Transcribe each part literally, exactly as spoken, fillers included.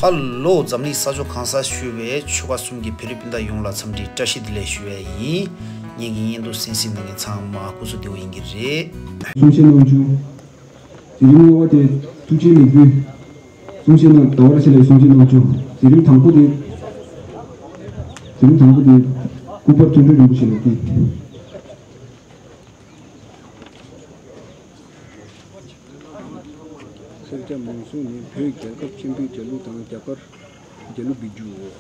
ཧ་ལོ། འཛམ་གླིང་ས་ཕྱོགས་གང་སར་བཞུགས་པའི་ཆོལ་ཁ་གསུམ་གྱི་བོད་རིགས་སྤུན་ཟླ་ཡོངས་ལ་འཚམས་འདྲི་བཀྲ་ཤིས་བདེ་ལེགས་ཞུ་བ་ཡིན། ངེད་ཀྱི་བརྙན་ཐུང་གསན་གཟིགས་གནང་མཁན་ཚང་མ་སྐུ་གཟུགས་བདེ་པོ་ཡིན་གྱི་རེད། གསུང་བཤད་གནང་རྒྱུ། མཛད་རིམ་ལྔ་པ་དེ་ཐུགས་རྗེའི་ལེགས་འབུལ། གསུང་བཤད་གནང་ཟླ་བ་བཀྲ་ཤིས་ལགས་གསུང་བཤད་གནང་རྒྱུ། མཛད་རིམ་དང་པོ་དེ། མཛད་རིམ་དང་པོ་དེ་སྐུ་པར་དོན་གྲུབ་རིན་པོ་ཆེ་ལ་བསྟན། སེར་སྐྱ་མང་ཚོགས་ནི་བོད་རྒྱལ་ཁབ་ཆེན་པོའི་རྒྱལ་གླུ་དང་རྒྱ་གར་རྒྱལ་གླུ་འབུལ་རྒྱུའོ།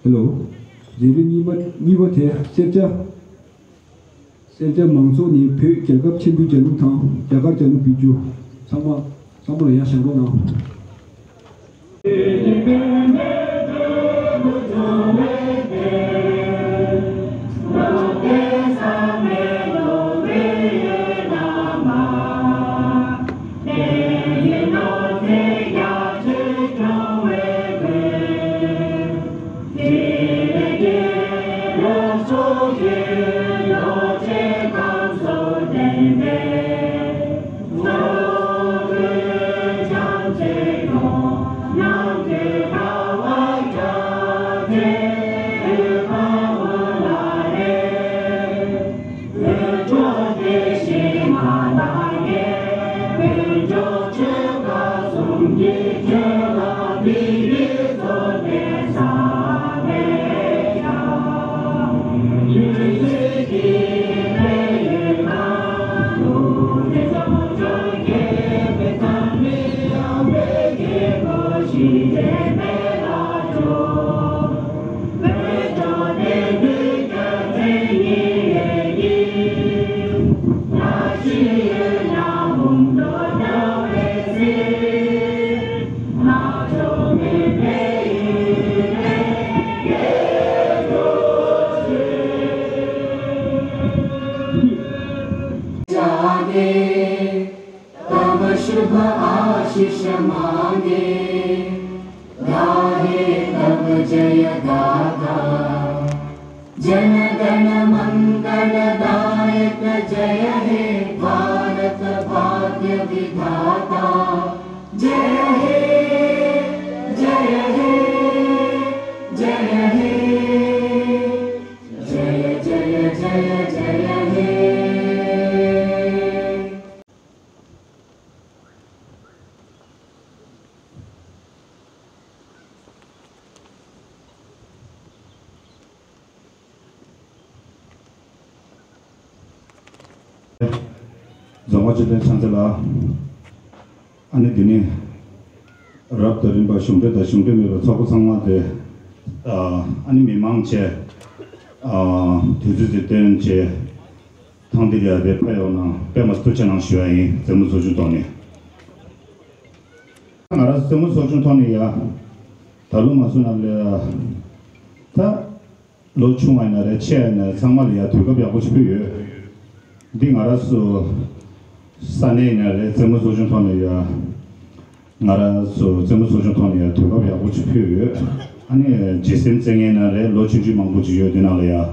ཧེ་ལོ། མཛད་རིམ་གཉིས་པ་གཉིས་པ་དེ་སེར་སྐྱ། སེར་སྐྱ་མང་ཚོགས་ནི་བོད་རྒྱལ་ཁབ་ཆེན་པོའི་རྒྱལ་གླུ་དང་རྒྱ་གར་རྒྱལ་གླུ་འབུལ་རྒྱུ། ཚང་མ་ཚང་མ་ལ་ཡར་བཞེངས་རོགས་གནང་། जागे, तब शुभ आशीष मांगे, गाहे तब जय गाथा। जन गण मंगल दायक जय हे भारत भाग्य विधाता। जय हे, जय हे, जय हे। जय जय जय जय हे। རྫོང་དཔོན་སྤྱི་འཐུས་ཚང་ཚེ་ལགས། ཨ་ནི་འདི་ནི་རབ་དང་རིམ་པ་གཞུང་འབྲེལ་དང་གཞུང་འབྲེལ་མེད་པའི་ཚོགས་པ་ཚང་མ་དེ། ཨ་ནི་མི་མང་བཅས། དུས་ཚོད་ཀྱི་བཏོན་བྱས། ཐེངས་འདི་ལ་དེ་ཕེབས་ཡོང་གནང་དཔེ་མ་ཐུགས་རྗེ་གནང་ཞུ་བ་ཡིན། རྩེད་མོ་ཚོགས་ཆུང་ཐོག་ནས། ང་རང་རྩེད་མོ་ཚོགས་ཆུང་ཐོག་ནས་ཡ། ད་ལོ་ང་ཚོ་ནང་ལ་ད་ལོ་ཆུང་བ་ཡིན་ན་རེད། ཆེ་བ་ཡིན་ན་རེད། ཚང་མ་ལ་ཡ་དུས་སྐབས་ཡག་པོ་ཞིག་ཕུལ་ཡོད། འདི་ང་རང་ཚོ་ས་གནས་ཡིན་ན་རེད། རྩེད་མོ་ཚོགས་ཆུང་ཐོག་ནས་ཡ། ང་རང་ཚོ་རྩེད་མོ་ཚོགས་ཆུང་ཐོག་ནས་ཡང་དུས་སྐབས་ཡག་པོ་ཅིག་ཕུལ་ཡོད། ཨ་ནི་རྗེས་སེམས་རྩེད་མཁན་ན་རེད། ལོ་ཆུང་ཆུང་མང་པོ་ཅིག་ཡོད། དེ་ནང་ལ་ཡང་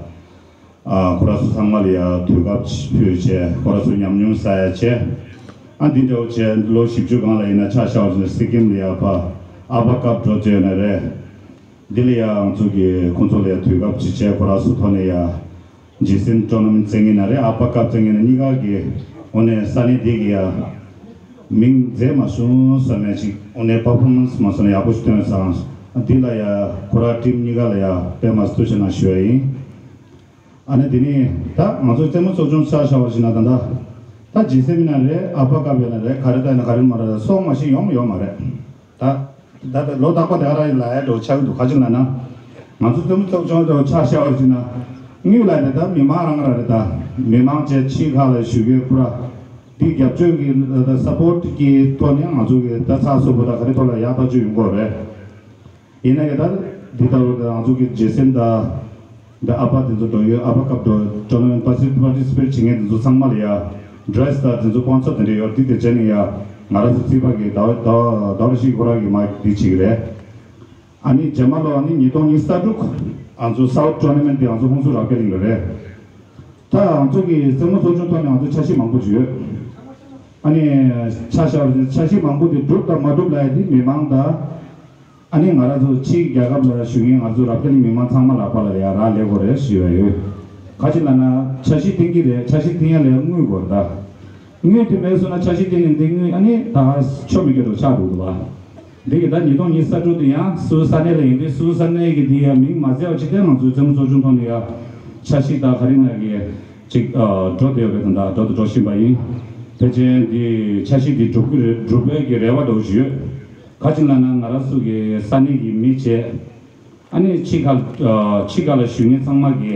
ཨ་ཁོ་རང་ཚོ་ཚང་མ་ལ་ཡང་དུས་སྐབས་ཅིག་ཕུལ་བྱས། ཁོ་རང་ཚོ་ཉམས་མྱོང་བསགས་ཡ་བྱས། ཨ་འདི་འདྲ་བོ་བྱས། ལོ་བཞི་བཅུ་སྒང་ལ་ཡིན་ན་ཆ་བཞག་པ་ཅིག་ན་སི་ཀིམ་ལ་ཡང་ཕ་ཨ་ཕ་ཀབ་འགྲོ་བྱས་ན་རེད། འདི་ལ་ཡང་ང་ཚོ་གི་ཁོང་ཚོ་ལ་ཡང་དུས་སྐབས་ཅིག་བྱས། ཁོ་རང་ཚོ་ཐོག་ནས་ཡང་། རྗེས་སེམས་ཊོར་ན་མེན་ཊི་རྩེད་མཁན་ན་རེད། ཨ་ཕ་ཀབ་རྩེད་མཁན་ན་གཉིས་ཀ་གི་དངོས་གནས་ས་གནས་འདི་གི་ཡ་མིང་མཛེས་མ་བྱུང་བསམ་ཡ་ཅིག་དངོས་གནས་པར་ཕོར་མན་སི་མ་སོང་ན་ཡག་པོ་ཞིག་ཐོན་སོང་། འདི་ལ་ཡ་ཁོ་ར་ཊིམ་གཉིས་ཀ་ལ་ཡ་དཔེ་མ་སྲིད་ཐུགས་རྗེ་གནང་ཞུ་བ་ཡིན། ཨ་ནི་དེ་ནི་ད་ང་ཚོ་རྩེད་མོ་ཚོགས་ཆུང་ཆ་བཞག་པ་ཞིག་ན་ད་ལྟ་ད་རྗེས་སེམས་ཡིན་ན་རེད། ཨ་ཕ་ཀབ་ཡིན་ན་རེད། ག་རེ་ད་ཡིན་ན་ག་རེ་མ་རེད། སོང་མ་ཤེས་ཡོང་ཡོང་མ་རེད། ད་ད་ལྟ་ལོ་རྟག་པ་དེ་ག་རང་ལ་ཡ་འགྲོ་ཆགས་ཀྱི་འདུག་ག་ཅི་ལབ་ན། ང་ཚོ་རྩེད་མོ་ཚོགས་ཆུང་དེ་ཆ་བཞག་པ་ཞིག་ན། དངུལ་ལ་ནི་ད་མི་མང་རང་རང་རེད། ད་མི་མང་བཅས་ཕྱི་ཁ་ལ་བཞུགས་ཡོད་ཁོ་ར། འདི་རྒྱབ་སྐྱོར་གྱི་ད་སཔོར་ཊི་གི་ཐོག་ནས་ང་ཚོ་གི་ད་ཚགས་ཚུད་པོ་ད་ག་རེ་ཐོག་ལ་ཡག་ཐག་ཆོད་ཡོང་གི་རེད། ཡིན་ན་ཡང་ད་འདི་ལྟ་བུ་ད་ང་ཚོ་གི་རྗེས་སེམས་ད། འདི་ཨ་ཕ་དེ་ཚོ་འགྲོ་ཡོད། ཨ་ཕ་ཀབ་འགྲོ་ཊོར་ན་མེན་ཊི་པར་ཊི་སི་པེཊ་བྱེད་མཁན་དེ་ཚོ་ཚང་མ་ལ་ཡ་ཌི་རེ་སི་དང་དེ་ཚོ་སྤོན་སར་དེ་འདྲ་ཡོད། འདི་དེ་བྱས་ནས་ཡ་ང་རང་ཚོ་རྩིས་པ་གི་ཟླ་བ་ཟླ་བ་ཟླ་བ་རེ་བཞིན་ཁོ་རང་གི་མ་འདི་བྱེད་ཀྱི་རེད། ཨ་ནི་རྗེས་མ་ལོ་ཨ་ནི་ཉིས་སྟོང་ཉི་ཤུ་རྩ་དྲུག་ང་ཚོ་སའུ་ཐི་ཊོར་ན་མེན་ཊི་དེ་ང་ཚོ་ཧུན་སུར་རབ་རྒྱས་གླིང་ལ་རེད། ད་ང་ཚོ་གི་རྩེད་མོ་ཚོགས་ཆུང་ཐོག་ནས་ང་ཚོ་འཆར་གཞི་མང་པོ་ཅིག་ཡོད། ཨ་ནི་ཆ་བཞག་པ་ཡིན་ན་འཆར་གཞི་མང་པོ་དེ་འགྲུབ་དང་མ་འགྲུབ་ལབ་ཡ་དེ་མི་མང་དང་། ཨ་ནི་ང་རང་ཚོ་ཕྱིའི་རྒྱལ་ཁབ་ལ་བཞུགས་མཁན་ང་ཚོ་རབ་རྒྱས་གླིང་མི་མང་ཚང་མ་ལག་པ་ལ་ཡ་རག་ལས་དགོས་རེད་ཞུ་ཡ་ཡོད། ག་ཅི་ལབ་ན་འཆར་གཞི་བཏིང་གི་རེད། འཆར་གཞི་བཏིང་ཡ་ལ་ཡ་དངུལ་དགོས་རེད་ད། དངུལ་དེ་མེད་སོང་ན་འཆར་གཞི་བཏིང་ནས་འདི་དངུལ་ཨ་ནི་ད་ཆོ་མི་སྐྱོ་འགྲོ་ཆགས་འདུག་འདུག་བ། འདི་གི་ད་ཉིས་སྟོང་ཉི་ཤུ་རྩ་དྲུག་དུ་ཡང་སུའུ་ས་གནས་ལ་ཡིན་དུས་སུའུ་ས་གནས་ཀྱི་འདི་ཡ་མིང་མ་བརྩི་བ་ཅིག་དེ་ང་ཚོའི་རྩེད་མོ་ཚོགས་ཆུང་ཐོག་ནས་ཡ་འཆར་གཞི་ད་ག་རེ་ན་གི་ཅིག་འགྲོ་བསྡད་ཡོད་པའི་དོན་དག་འགྲོ་དང་འགྲོ་བཞིན་པ་ཡིན། ཕལ་ཆེར་འདི་འཆར་གཞི་འདི་འགྲུབ་ཀྱི་རེད། འགྲུབ་པའི་གི་རེ་བ་འདྲ་བོ་ཞིག་ཡོད། ག་ཅི་ལབ་ན་ང་རང་ཚོ་གི་ས་གནས་ཀྱི་མི་བྱས། ཨ་ནི་ཕྱི་ཁ་ཕྱི་ཁ་ལ་བཞུགས་མཁན་ཚང་མ་གི་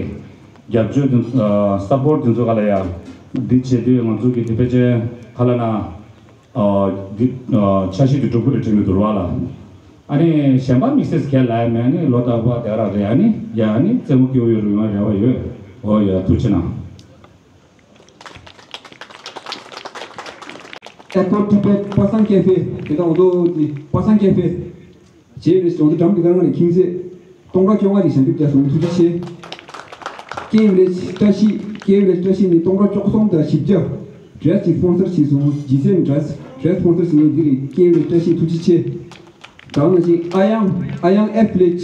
རྒྱབ་སྐྱོར་དེ་ཚོ་སཔོར་ཊི་དེ་ཚོ་ག་ལ་ཡ་འདི་བྱེད་དུས་ང་ཚོ་གི་དེ་ཕལ་ཆེར་ག་ལབ་ན། འདི་འཆར་གཞི་དེ་འགྲུབ་ཀྱི་རེད་དྲན་གྱི་འདུག་བ་ལ། ཨ་ནི་གཞན་པ་དམིགས་བསལ་གལ་ལ་ཡ་མེད། ཨ་ནི་ལོ་རྟག་པ་དེ་ར་རེད། ཨ་ནི་ཡ་ཨ་ནི་རྩེད་མོ་སྐྱིད་པོ་ཡོད་རུང་ཡང་རེ་བ་ཡོད། འོ་ཡ་ཐུགས་རྗེ་གནང་། ཨེ་ཀོ་ཊི་བེཊ་པ་སངས་ཀེ་ཧྥེ། དེ་དང་འོ་དོ་དེ་པ་སངས་ཀེ་ཧྥེ། རྗེས་ལ་ཞོགས་འདི་འགྲམ་གྱི་ཀ་རང་ལ་ཁྱིམ་མཚེས། སྟོང་ཕྲག་བཅོ་ལྔ་ཞིག་ཞལ་འདེབས་བརྒྱབ་སོང་། ཐུགས་རྗེ་ཆེ། ཀེ་ཝི་ལེཇ་བཀྲ་ཤིས། ཀེ་ཝི་ལེཇ་བཀྲ་ཤིས་ནི་སྟོང་ཕྲག་བཅུ་གསུམ་དང་བཞི་བརྒྱ། ཌི་རེ་སི་ཅིག་སྤོན་སར་བྱས་སོང་། ཇི་སེམ་ཌི་རེ་སི་ཌི་རེ་སི་སྤོན་སར་བྱས་ནས་འདི་རེད། ཀེ་ཝི་ལེཇ་བཀྲ་ཤིས་ཐུགས་རྗེ་ཆེ། ད་ག་ནང་བཞིན་ཨ་ཡང་། ཨ་ཡང་ཨེཕ་ལེཇ།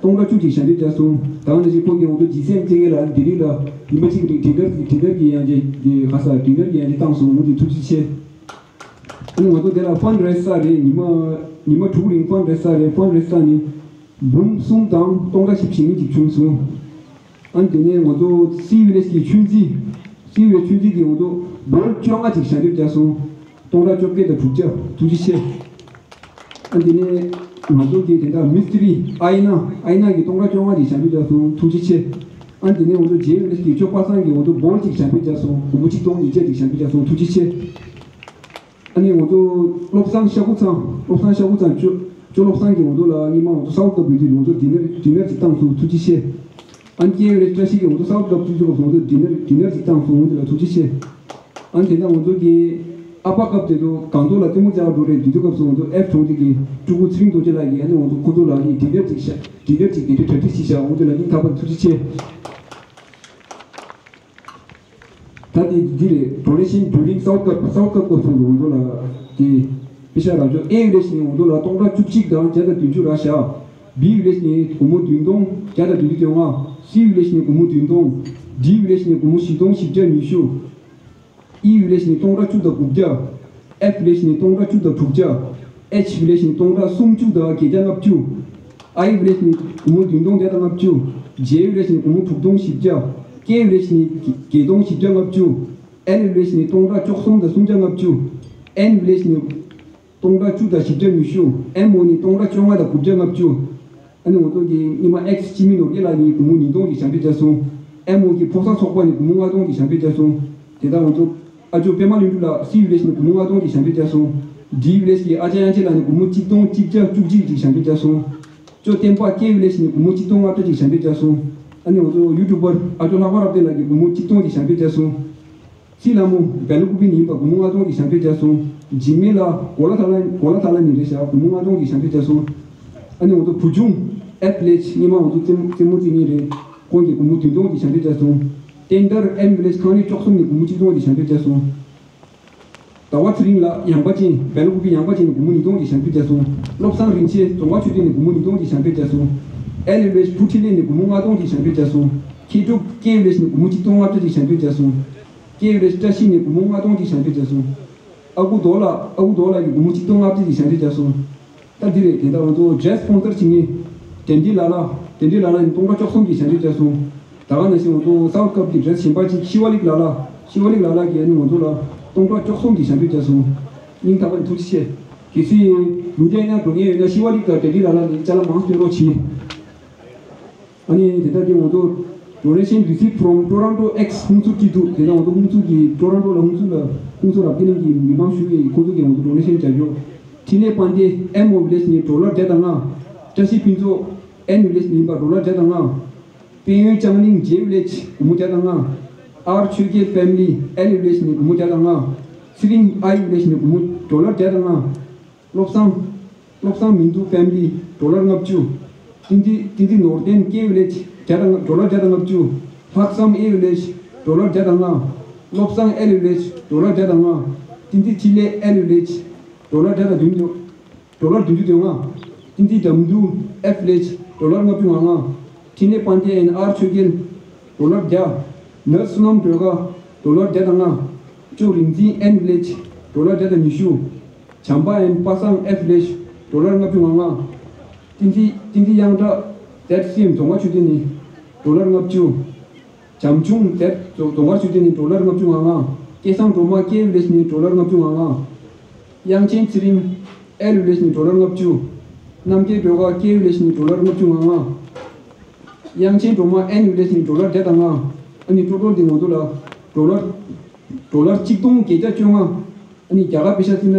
སྟོང་ཕྲག་བཅུ་གཅིག་ཞལ་འདེབས་བརྒྱབ་སོང་། ད་ག་ནང་བཞིན་ཁོང་གིས་འོང་དུ་ཇི་སེམ་ཌི་རེ་སི་ལ་ལྡི་ལི་ལ་ཉི་མ་གཅིག་རིང་ཌི་ནར་གྱི་ཌི་ནར་གྱི་ཡང་ཅིག་གི་ཁ་ས་ཌི་ནར་གྱི་ཡང་ཅིག་བཏང་སོང་། འོང་དུ་ཐུགས་རྗེ་ཆེ། ཨ་ནི་ང་ཚོ་དེ་ལ་ཕན་རེ་ས་རེད། ཉི་མ་ཉི་མ་དྲུག་རིང་ཕན་རེ་ས་རེད། ཕན་རེ་ས་ནི་འབུམ་གསུམ་དང་སྟོང་ཕྲག་བཞི་བཅུ་ཞེ་གཉིས་ཅིག་བྱུང་སོང་། ཨ་ནི་དེ་ནས་ང་ཚོ་སི་ཝི་ལེཇ་གི་ཆུན་ཙི། སི་ཝི་ལེཇ་ཆུན་ཙི་གི་ང་ཚོ་བོལ་བཅོ་ལྔ་ཅིག་ཞལ་འདེབས་བརྒྱབ་སོང་། སྟོང་ཕྲག་བཅོ་བརྒྱད་དང་དྲུག་བརྒྱ། ཐུགས་རྗེ་ཆེ། ཨ་ནི་དེ་ནས་ང་ཚོ་གི་དེ་འདྲ་མི་སི་ཏི་རི་ཨའི་ན། ཨའི་ན་གི་སྟོང་ཕྲག་བཅོ་ལྔ་ཅིག་ཞལ་འདེབས་བརྒྱབ་སོང་། ཐུགས་རྗེ་ཆེ། ཨ་ནི་དེ་ནས་ང་ཚོ་ཇེ་ཝི་ལེཇ་གི་ཆོས་པ་སངས་ཀྱི་ང་ཚོ་བོལ་ཅིག་ཞལ་འདེབས་བརྒྱབ་སོང་། སྒོར་མོ་ཆིག་སྟོང་ཉིས་བརྒྱ་ཅིག་ཞལ་འདེབས་བརྒྱབ་སོང་། ཐུགས་རྗེ་ཆེ། ཨ་ནི་ང་ཚོ་བློ་བཟང་ཤ་ཁུ་ཚང་། བློ་བཟང་ཤ་ཁུ་ཚང་ཅོ་ཅོ་བློ་བཟང་གིས་ང་ཚོ་ལ་སྔོན་མ་ང་ཚོ་སའུ་ཐི་ཀབ་ཡོད་དུས་ང་ཚོ་ཌི་ནར་ཌི་ནར་ཅིག་བཏང་སོང་། ཐུགས་རྗེ་ཆེ། ཨ་ནི་ཀེ་ཝི་ལེཇ་བཀྲ་ཤིས་ཀྱིས་ང་ཚོ་སའུ་ཐི་ཀབ་བཙུགས་དུས་སྐབས་སུ་ང་ཚོ་ཌི་ནར་ཌི་ནར་ཅིག་བཏང་སོང་། ང་ཚོ་ལ་ཐུགས་རྗེ་ཆེ། ཨ་ནི་དེ་འདྲ་ང་ཚོ་གི་ཨ་ཕ་ཀབ་དེ་ཚོ་སྒང་ཏོག་ལ་ལྟད་མོ་བྱ་བ་འགྲོ་རེད། དུས་དུས་སྐབས་སུ་ང་ཚོ་ཨེཕ་གྲོང་སྡེ་གི་ཕྲུ་གུ་ཚེ་རིང་རྡོ་རྗེ་ལགས་ཀྱིས་ཨ་ནི་ང་ཚོ་ཁོ་ཚོ་ལ་ནི་ཌི་ནར་ཅིག་བཞག་ཌི་ནར་ཅིག་དེ་འདྲའི་གྲ་སྒྲིག་ཅིག་བཞག་ང་ཚོ་ལ་སྙིང་ཐག་པ་ནས་ཐུགས་རྗེ་ཆེ། ད་དེ་འདི་རེད། Donation during South Cup. South Cup སྐབས་སུ་ང་ཚོ་ལ་དེ་པེ་ཤ་རག་ཆོག་ཨེ་ཝི་ལེཇ་ནས་ང་ཚོ་ལ་སྟོང་ཕྲག་བཅུ་གཅིག་དང་བརྒྱ་དང་བདུན་ཅུ་རག་བཞག་བི་ཝི་ལེཇ་ནས་སྒོར་མོ་བདུན་སྟོང་བརྒྱ་དང་བདུན་ཅུ་དོན་ལྔ། སི་ཝི་ལེཇ་ནས་སྒོར་མོ་བདུན་སྟོང་། ཌི་ཝི་ལེཇ་ནས་སྒོར་མོ་བཞི་སྟོང་བཞི་བརྒྱ་ཉི་ཤུ། ཨི་ཝི་ལེཇ་ནས་སྟོང་ཕྲག་བཅུ་དང་དགུ་བརྒྱ། ཨེཕ་ཝི་ལེཇ་ནས་སྟོང་ཕྲག་བཅུ་དང་དྲུག་བརྒྱ། ཨེཆ་ཝི་ལེཇ་ནས་སྟོང་ཕྲག་སུམ་ཅུ་དང་བརྒྱད་བརྒྱ་ལྔ་བཅུ། ཨའི་ཝི་ལེཇ་ནས་སྒོར་མོ་བདུན་སྟོང་བརྒྱ་དང་ལྔ་བཅུ། ཇེ་ཝི་ལེཇ་ནས་སྒོར་མོ་དྲུག་སྟོང་བཞི་བརྒྱ། ཀེ་ཝི་ལེཇ་ནས་བརྒྱད་སྟོང་བཞི་བརྒྱ་ལྔ་བཅུ། L village ནས་སྟོང་ཕྲག་བཅུ་གསུམ་དང་སུམ་བརྒྱ་ལྔ་བཅུ། N village ནས་སྟོང་ཕྲག་བཅུ་དང་བཞི་བརྒྱ་ཉི་ཤུ། M ནས་སྟོང་ཕྲག་བཅོ་ལྔ་དང་དགུ་བརྒྱ་ལྔ་བཅུ། ཨ་ནི་ང་ཚོ་གི་ཉི་མ་X སྤྱི་མི་ནོར་རྒྱས་ལགས་ནས་སྒོར་མོ་ཉིས་སྟོང་ཅིག་ཞལ་འདེབས་བརྒྱབ་སོང་། M གི་ཕོ་གསར་ཚོགས་པ་ནས་སྒོར་མོ་ལྔ་སྟོང་ཅིག་ཞལ་འདེབས་བརྒྱབ་སོང་། དེ་དག་ང་ཚོ་ཨ་ཇོ་པད་མ་ལྷུན་གྲུབ་ལགས་C village ནས་སྒོར་མོ་ལྔ་སྟོང་ཅིག་ཞལ་འདེབས་བརྒྱབ་སོང་། D village གི་ཨ་ཅག་དབྱངས་ཅན་ལགས་ནས་སྒོར་མོ་གཅིག་སྟོང་གཅིག་བརྒྱ་བཅུ་གཅིག་ཅིག་ཞལ་འདེབས་བརྒྱབ་སོང་། ཅོ་བསྟན་པ་K village ནས་སྒོར་མོ་གཅིག་སྟོང་ལྔ་བརྒྱ་ཅིག་ཞལ་འདེབས་བརྒྱབ་སོང་། ཨ་ནི་ང་ཚོ་ཡུ་ཊུབ་པར་ཨ་ཇོ་ལྷག་པ་རབ་བརྟན་ལགས་ཀྱིས་སྒོར་མོ་གཅིག་སྟོང་ཅིག་ཞལ་འདེབས་བརྒྱབ་སོང་། ཚེ་ལྷ་མོ་སྦེལ་ཀོབ་ནས་ཡིན་པ་སྒོར་མོ་ལྔ་སྟོང་ཅིག་ཞལ་འདེབས་བརྒྱབ་སོང་། འཇིགས་མེད་ལགས་གོ་ལ་ཐ་ལ་གོ་ལ་ཐ་ལ་ནས་རེད་ཤག་སྒོར་མོ་ལྔ་སྟོང་ཅིག་ཞལ་འདེབས་བརྒྱབ་སོང་། ཨ་ནི་ང་ཚོ་བུ་ཆུང་F village སྔོན་མ་ང་ཚོ་རྩེད་རྩེད་མོ་རྩེ་མཁན་རེད། ཁོང་གིས་སྒོར་མོ་བདུན་སྟོང་ཅིག་ཞལ་འདེབས་བརྒྱབ་སོང་། བསྟན་དར་M village ཁང་རིགས་བཅུ་གསུམ་ནས་སྒོར་མོ་གཅིག་སྟོང་ཅིག་ཞལ་འདེབས་བརྒྱབ་སོང་། ཟླ་བ་ཚེ་རིང་ལགས་ཡངས་པ་ཅན་སྦེལ་ཀོབ་ཀྱི་ཡངས་པ་ཅན་ནས་སྒོར་མོ་ཉིས་སྟོང་ཅིག་ཞལ་འདེབས་བརྒྱབ་སོང་། བློ་བཟང་རིན་ཆེན་རྫོང་དཔའ་ཆོས་སྡེ་ནས་སྒོར་མོ་ཉིས་སྟོང་ཅིག་ཞལ་འདེབས་བརྒྱབ་སོང་། L village བུ་འཕྲིན་ལས་ནས་སྒོར་མོ་ལྔ་སྟོང་ཅིག་ཞལ་འདེབས་བརྒྱབ་སོང་། མཁས་གྲུབ་K village ནས་སྒོར་མོ་གཅིག་སྟོང་ལྔ་བརྒྱ་ཅིག་ཞལ་འདེབས་བརྒྱབ་སོང་། K village བཀྲ་ཤིས་ནས་སྒོར་མོ་ལྔ་སྟོང་ཅིག་ཞལ་འདེབས་བརྒྱབ་སོང་། ཨ་ཁུ་རྡོ་ལགས་ཨ་ཁུ་རྡོ་ལགས་ཀྱིས་སྒོར་མོ་གཅིག་སྟོང་ལྔ་བརྒྱ་ཅིག་ཞལ་འདེབས་བརྒྱབ་སོང་། ད་འདི་རེད། དེ་ལྟར་ང་ཚོ་ཌེ་རེ་སི་སི་པོན་སར་བྱེད་མཁན་དྲན་རྒྱས་ལགས་ལ། དྲན་རྒྱས་ལགས་ལ་ནི་སྟོང་ཕྲག་བཅུ་གསུམ་གྱི་ཞལ་འདེབས་བརྒྱབ་སོང་། ད་ག་ནང་བཞིན་ང་ཚོ་སའུ་ཐི་ཀབ་ཀྱི་ཌེ་རེ་སི་གཞན་པ་གཅིག་ཤི་བ་ལིག་ལགས་ལ། ཤི་བ་ལིག་ལགས་ལ་གིས་ནི་ང་ཚོ་ལ་སྟོང་ཕྲག་བཅུ་གསུམ་གྱི་ཞལ་འདེབས་བརྒྱབ་སོང་། སྙིང་ཐག་པ་ནས་ཐུགས་རྗེ་ཆེ། གལ་སྲིད་ལུང་བསྟན་ཡང་འགྲོ་མཁན་ཡོད་ན་ཤི་བ་ལིག་དང་དྲན་རྒྱས་ལགས་ལ་ནི་ཅ་ལག་མང་སྤྲོད་རོགས་གྱིས། ཨ་ནི་དེ་ལྟར་གྱི་ང་ཚོ་Donation received from Toronto X ཧུན་སུར་སྐྱིད་སྡུག་དེ་ནས་ང་ཚོ་ཧུན་སུར་གྱི་ཊོ་རོན་ཊོ་ལ་ཧུན་སུར་ལ་ཧུན་སུར་རབ་རྒྱས་གླིང་གི་མི་མང་ཞུ་བའི་ཁོང་ཚོ་གི་ང་ཚོ་ཌོ་ནེ་ཤན་བྱ་རྒྱུ། འཕྲིན་ལས་དཔལ་ལྡན་M village ནས་ཌོ་ལར་བརྒྱ་དང་ལྔ། བཀྲ་ཤིས་ཕུན་ཚོགས་N village ནས་ཡིན་པ་ཌོ་ལར་བརྒྱ་དང་ལྔ། དཔལ་ཡོན་ལྕང་གླིང་J village སྒོར་མོ་བརྒྱ་དང་ལྔ། R ཆོས་རྒྱལ family L village ནས་སྒོར་མོ་བརྒྱ་དང་ལྔ། ཚེ་རིང་I village ནས་སྒོར་མོ་ཌོ་ལར་བརྒྱ་དང་ལྔ། བློ་བཟང་། བློ་བཟང་མི་འདུག family ཌོ་ལར་ལྔ་བཅུ། བསྟན་འཛིན་བསྟན་འཛིན་ནོར་ལྡན་K village བརྒྱ་དང་ལྔ་ཌོ་ལར་བརྒྱ་དང་ལྔ་བཅུ། ལྷག་བསམ་A village ཌོ་ལར་བརྒྱ་དང་ལྔ། བློ་བཟང་L village ཌོ་ལར་བརྒྱ་དང་ལྔ། བསྟན་འཛིན་འཕྲིན་ལས་L village ཌོ་ལར་བརྒྱ་དང་བདུན་ཅུ། ཌོ་ལར་བདུན་ཅུ་དོན་ལྔ། བསྟན་འཛིན་དགྲ་འདུལ་F village ཌོ་ལར་ལྔ་བཅུ་ང་ལྔ། འཕྲིན་ལས་དཔལ་ལྡན་ཨེན་ཨར་ཆོས་རྒྱལ་ཌོ་ལར་བརྒྱ། ནར་བསོད་ནམས་སྒྲོལ་དཀར་ཌོ་ལར་བརྒྱ་དང་ལྔ། ཅོ་རིག་འཛིན་N village ཌོ་ལར་བརྒྱ་དང་ཉི་ཤུ། བྱམས་པ་ཨེན་པ་སངས་F village ཌོ་ལར་ལྔ་བཅུ་ང་ལྔ། བསྟན་འཛིན་བསྟན་འཛིན་དབྱངས་གྲགས་Z C M རྫོང་དཔའ་ཆོས་སྡེ་ནས་ཌོ་ལར་ལྔ་བཅུ། བྱམས་ཆུང་དེབ་རྫོང་དཀར་ཆོས་སྡེ་ནས་ཌོ་ལར་ལྔ་བཅུ་ང་ལྔ། སྐལ་བཟང་སྒྲོལ་མ་K village ནས་ཌོ་ལར་ལྔ་བཅུ་ང་ལྔ། དབྱངས་ཅན་ཚེ་རིང་L village ནས་ཌོ་ལར་ལྔ་བཅུ། རྣམ་རྒྱལ་སྒྲོལ་དཀར་K village ནས་ཌོ་ལར་ལྔ་བཅུ་ང་ལྔ། དབྱངས་ཅན་སྒྲོལ་མ་N village ནས་ཌོ་ལར་བརྒྱ་དང་ལྔ། ཨ་ནི་ཊོ་ཊལ་འདི་ང་ཚོ་ལ་ཌོ་ལར་ཌོ་ལར་གཅིག་སྟོང་བརྒྱད་བརྒྱ་བཅོ་ལྔ། ཨ་ནི་རྒྱ་གར་པེ་ཤ་བརྩིས་ན་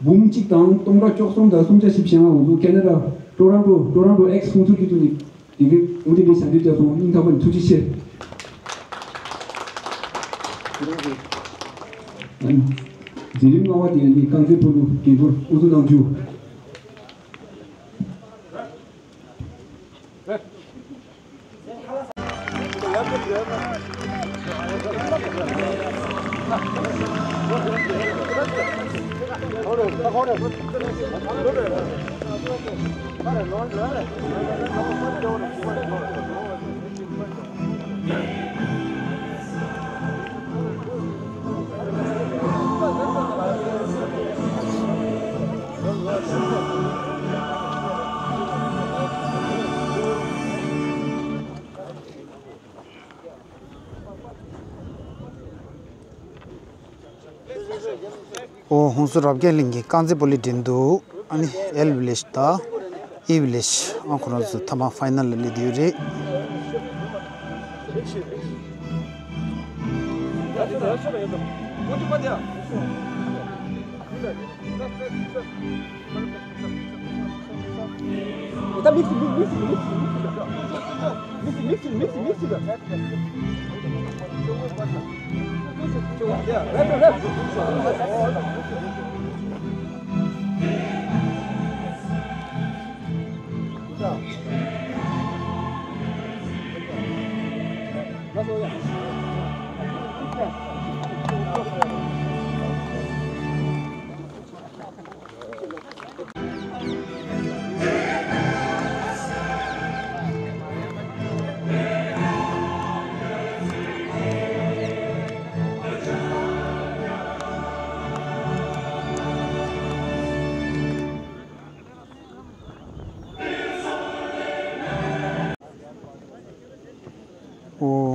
འབུམ་གཅིག་དང་སྟོང་ཕྲག་བཅུ་གསུམ་དང་སུམ་བརྒྱ་བཞི་བཅུ་ཞེ་ལྔ་ང་ཚོ་ཁེ་ན་ཌ་ཊོ་རོན་ཊོ་ཊོ་རོན་ཊོ་X ཧུན་སུར་སྐྱིད་སྡུག་ནས། དེ་གའི་དབུ་ཁྲིད་པའི་བྱ་འདི་བཅར་སོང་། སྙིང་ཐག་པ་ནས་ཐུགས་རྗེ་ཆེ། ཨ་ནི་མཛད་རིམ་ལྔ་པ་དེ་ནི་རྐང་རྩེད་སྤོ་ལོ་འགན་འཁུར་དབུ་འཛུགས་གནང་རྒྱུ། ཨོ་ཧུན་སུར་རབ་རྒྱས་གླིང་གི་རྐང་རྩེད་སྤོ་ལོའི་འགྲན་བསྡུར། ཨ་ནི་L village དང་E village ཨང་ཁོ་རང་ཚོ་ཐ་མ་ཕའི་ནལ་ལ་སླེབས་ཡོད་རེད།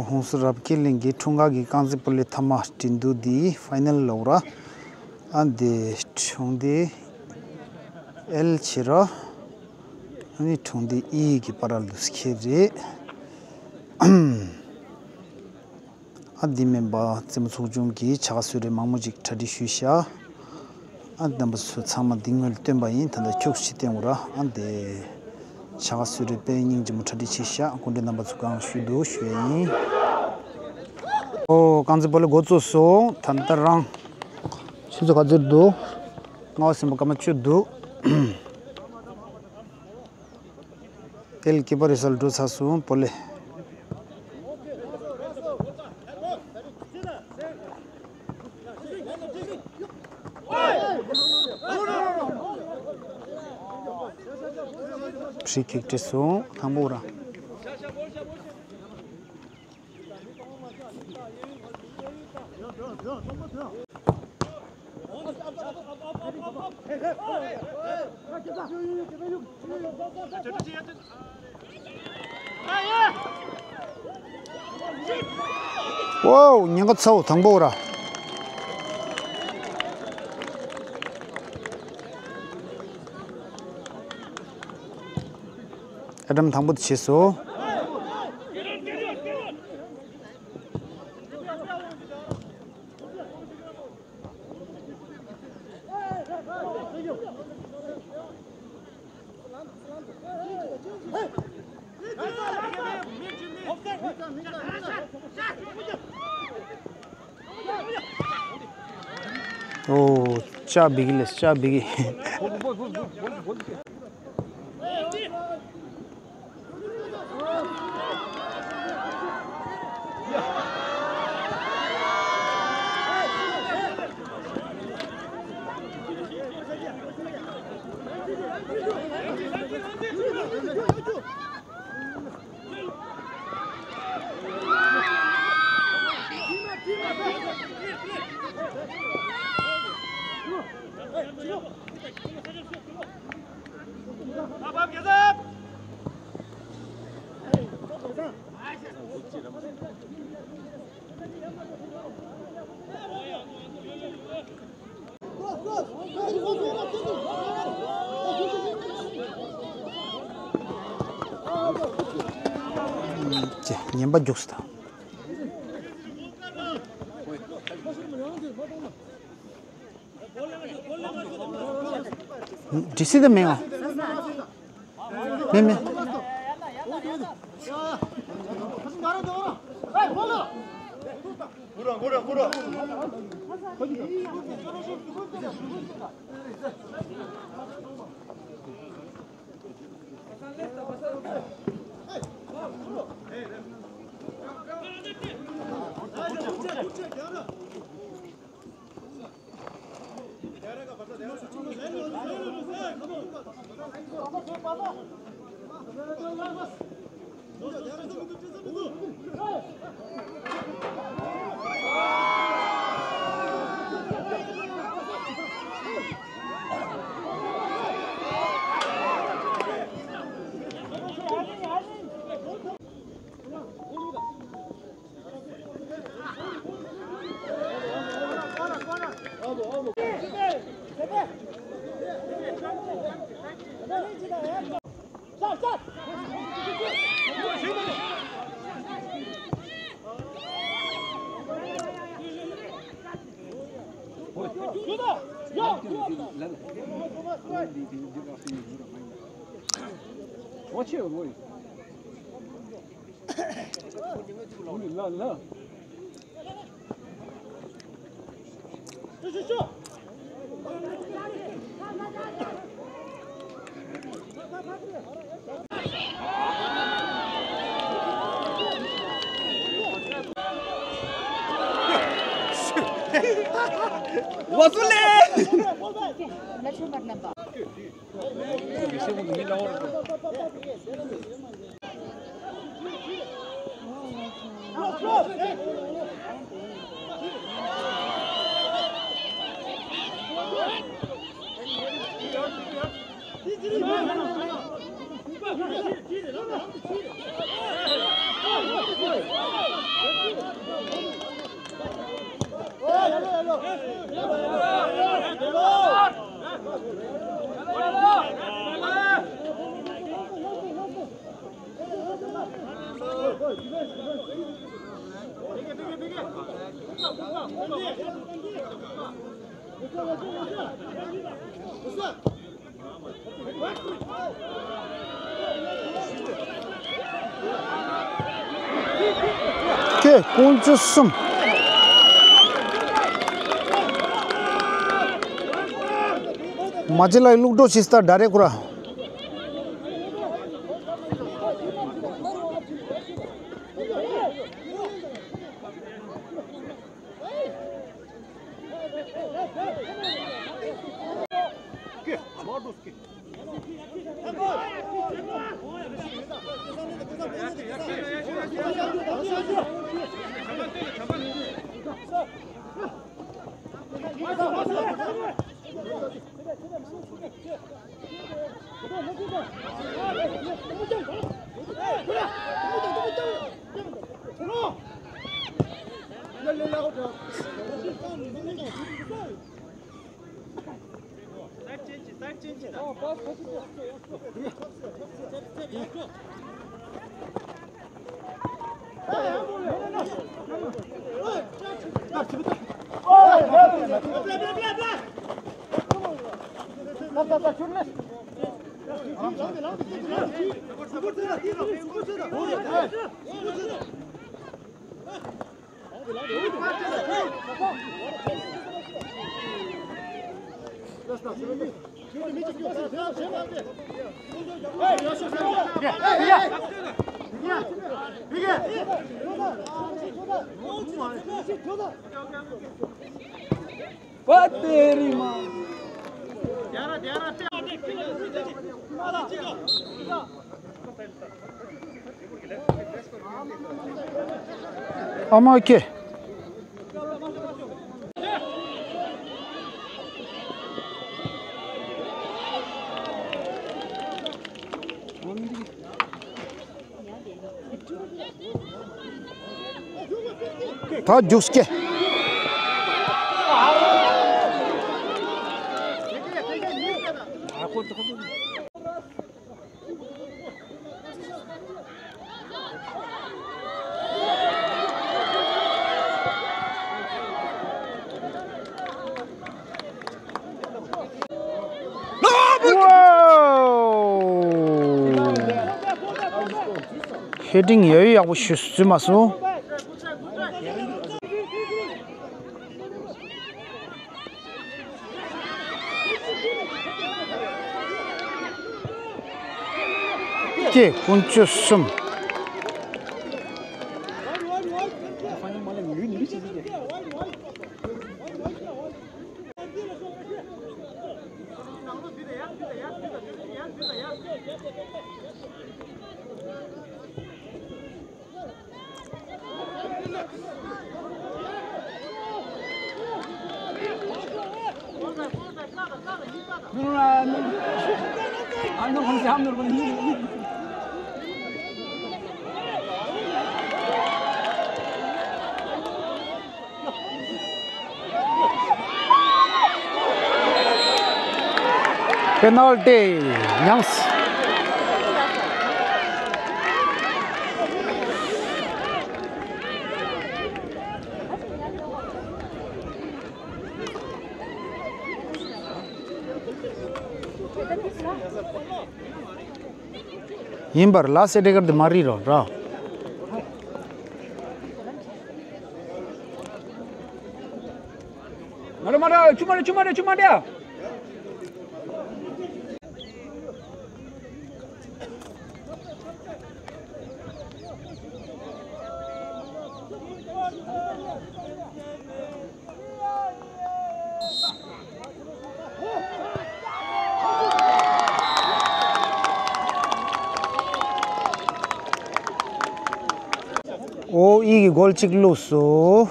ཧོང་སུ་རབ་རྒྱས་གླིང་གི་འཁྲུངས་སྐར་གྱི་རྐང་རྩེད་སྤོ་ལོའི་ཐ་མ་འགྲན་བསྡུར་འདི་ཕའི་ནལ་ལ་འོ་ར། ཨ་འདི་གྲོང་སྡེ་ཨེལ་ཆེ་ར། ཨ་ནི་གྲོང་སྡེ་ཨི་གི་བར་ལ་འདུག་ཁེལ་རེད། ཨ་འདི་མིན་པ་རྩེད་མོ་ཚོགས་ཆུང་གིས་བྱ་དགའ་གསོལ་རས་མང་པོ་ཅིག་གྲ་སྒྲིག་ཞུས་ཤག་ཨ་རྣམ་པ་ཚོ་ཚང་མ་འདི་སྔོན་ལ་བཏོན་པ་ཡིན། ད་ལྟ་ཁྱུག་ཅིག་བསྟན་འོ་ར། ཨ་འདི་བྱ་དགའ་གསོལ་རས་དཔེ་སྙིང་རྗེ་མོ་གྲ་སྒྲིག་བྱས་ཤག་སྐུ་མགྲོན་རྣམ་པ་ཚོ་གང་ཞུ་འདུག་ཞུ་ཡ་ཡིན། ཨོ་རྐང་རྩེད་སྤོ་ལོ་འགོ་བཙུགས་སོང་། ད་ལྟ་རང་ཆུ་ཚོད་ག་ཚོད་འདུག་སྔ་བ་སེམས་པ་སྐར་མ་བཅུ་འདུག་ཨེལ་ཀི་པར་རི་སལ་འགྲོ་ཚར་སོང་། སྤོ་ལེ། ཕྲི་ཁིག་སྤྲད་སོང་། དང་པོ་ར། ཝའོ། ཉེན་ཁ་ཚ་བོ་དང་པོ་ར། ཨེ་ཌམ་དང་པོ་དེ་བྱས་སོ། ཨོ། ཅག་བི་གི་ལེས་ཅག་བི་གི། ཅེ། ངན་པ་རྒྱུགས་སོང་། འདྲི་སྲིད་དེ་མེད་ཨ། མེད་མེད། ཁེ་ཀུན་སྤྱོད་གསུམ། མ་ཅི་ལ་ལུག་འགྲོ་ཤི་སྟ་ཌ་རེ་ཀུ་ར། ཨ་མ་ཁེ། ད་རྒྱུགས་སྐྱེ། ཧེ་ཌིང་ཡོད་ཡག་པོ་ཞུ་བཟོས་མ་སོང་། ཀྱེ་ཀུན་སྤྱོད་གསུམ། པེ་ནལ་ཊི་མྱངས། ཡིན་པར་ལ་སེ་ཏེ་ཀར་དེ་མ་རིག་རོགས་ར། མ་རེད་མ་རེད། ཆུ་མ་རེད། ཆུ་མ་རེད། ཆུ་མ་རེད། ཨོ་ཨི་གི་གོལ་གཅིག་བླུགས་སོ།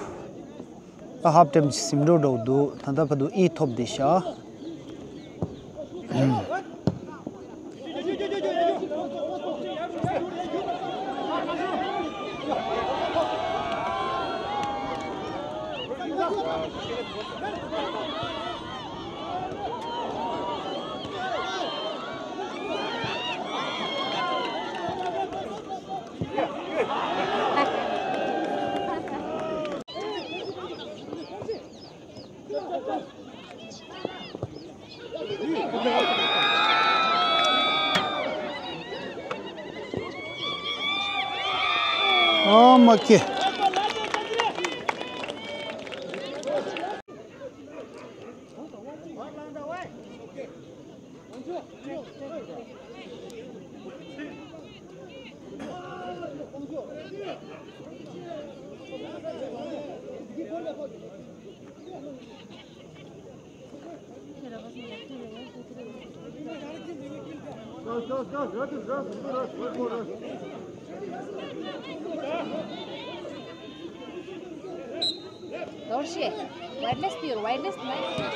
ད་ཧབ་ཊེམ་ཟིན་འགྲོ་འགྲོ་འདུག་ད་ལྟ་བར་དུ་ཨི་ཐོབ་བསྡད་ཤག་ཨ་མ་ཁེ། Дорши, wireless дээр, wireless mic.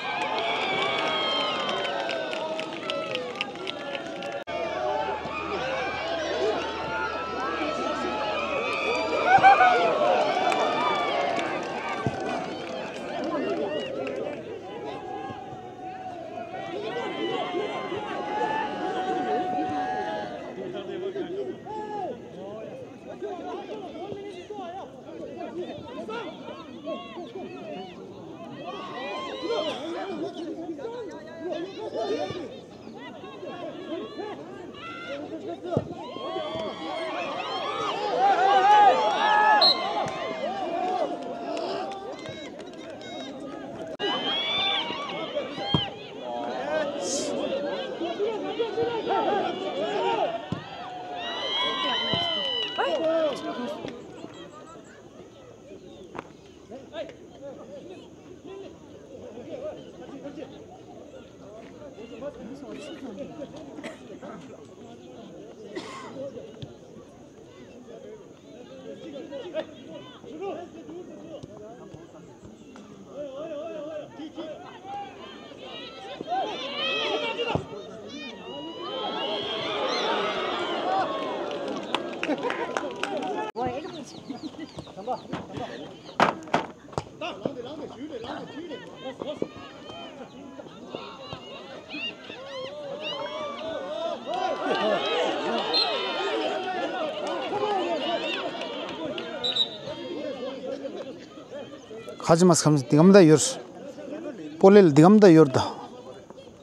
ཁ་ཅིག་མ་སྐམ་འདི་གམ་ད་ཡོར། སྤོ་ལེ་ལ་འདི་གམ་ད་ཡོར་ད།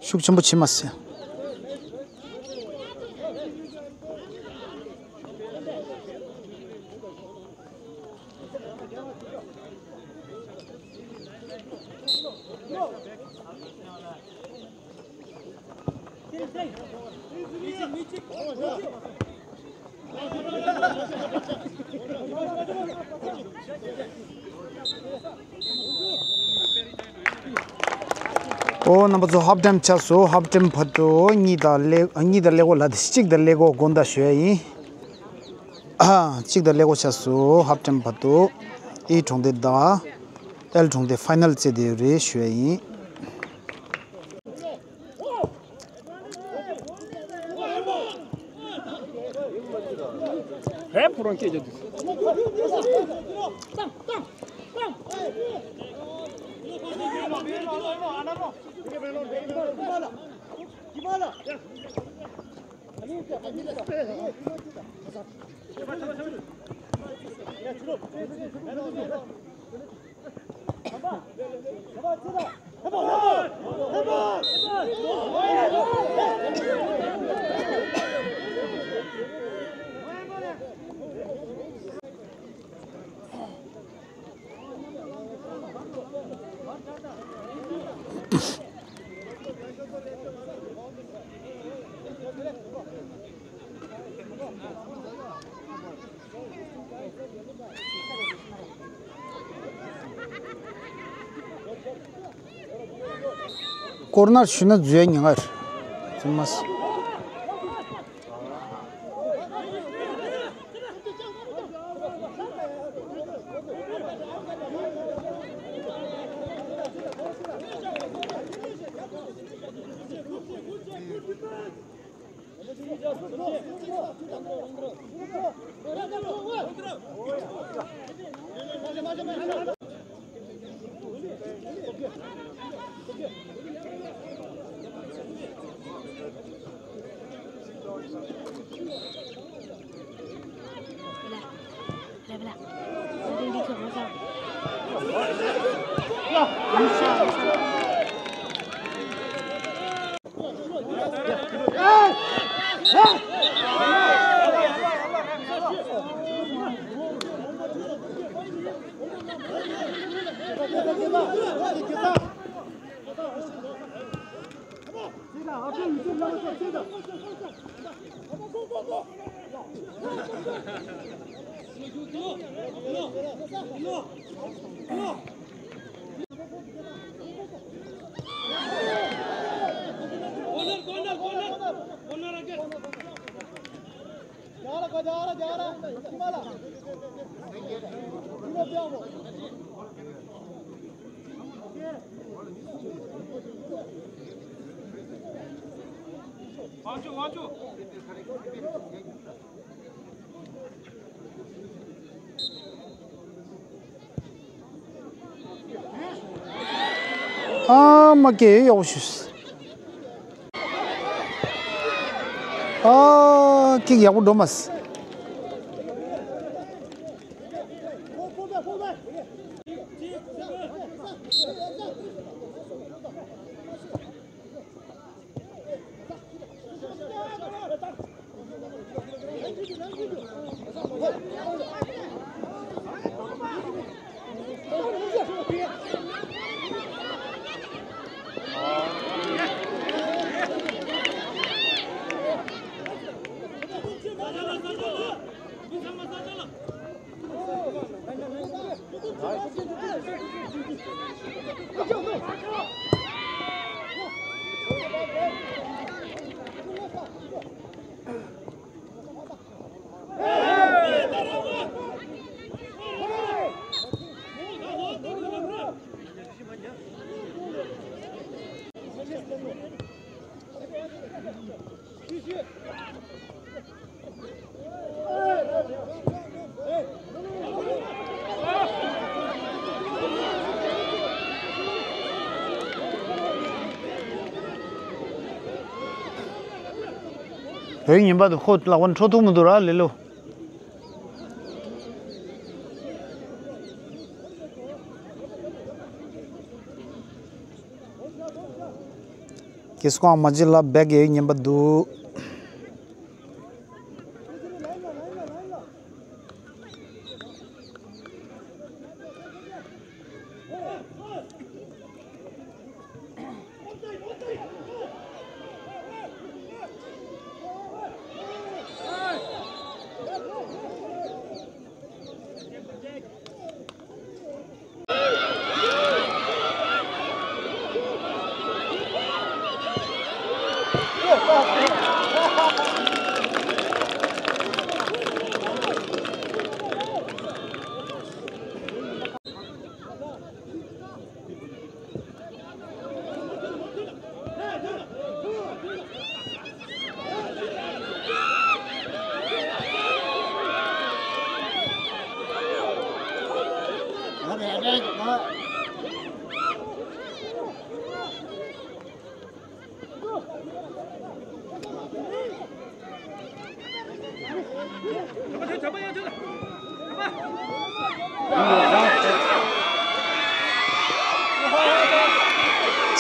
ཤུགས་ཆེན་པོ་བྱེད་མ་སྲིད། ཨོ་རྣམ་པ་ཚོ་ཧབ་ཊེམ་ཆགས་སོང་། ཧབ་ཊེམ་བར་དུ་གཉིས་དང་ཀླད་གཉིས་དང་ཀླད་ཀོར་ལ་དེ་གཅིག་དང་ཀླད་ཀོར་དགོངས་དག་ཞུ་ཡ་ཡིན། ཨ་གཅིག་དང་ཀླད་ཀོར་ཆགས་སོང་། ཧབ་ཊེམ་བར་དུ་ཨི་གྲོང་སྡེ་དང་ཨེལ་གྲོང་སྡེ་ཕའི་ནལ་རྩེ་བསྡད་ཡོད་རེད་ཞུ་ཡ་ཡིན། ཧེ་ཕོ་རོང་སྐད་རྒྱག་དུས། ཀོར་ནར་ཞུ་ན་འཛུལ་ཡ་ཉེན་ཁ་རེད། ཙི་མ་སི། ཨ་མ་སྐད་ཡག་པོ་ཞུས། ཨ་ཀིག་ཡག་པོ་འགྲོ་མ་སོང་། བོད་ཉིན་པ་དུ་ཁོ་ལག་པ་འཕྲོ་ཐུག་མི་འདུག་ར་ལེ་ལོ། ཀེ་སི་ཀོང་མ་ཇི་ལ་བེག་ཡོད་ཉན་པ་འདུག།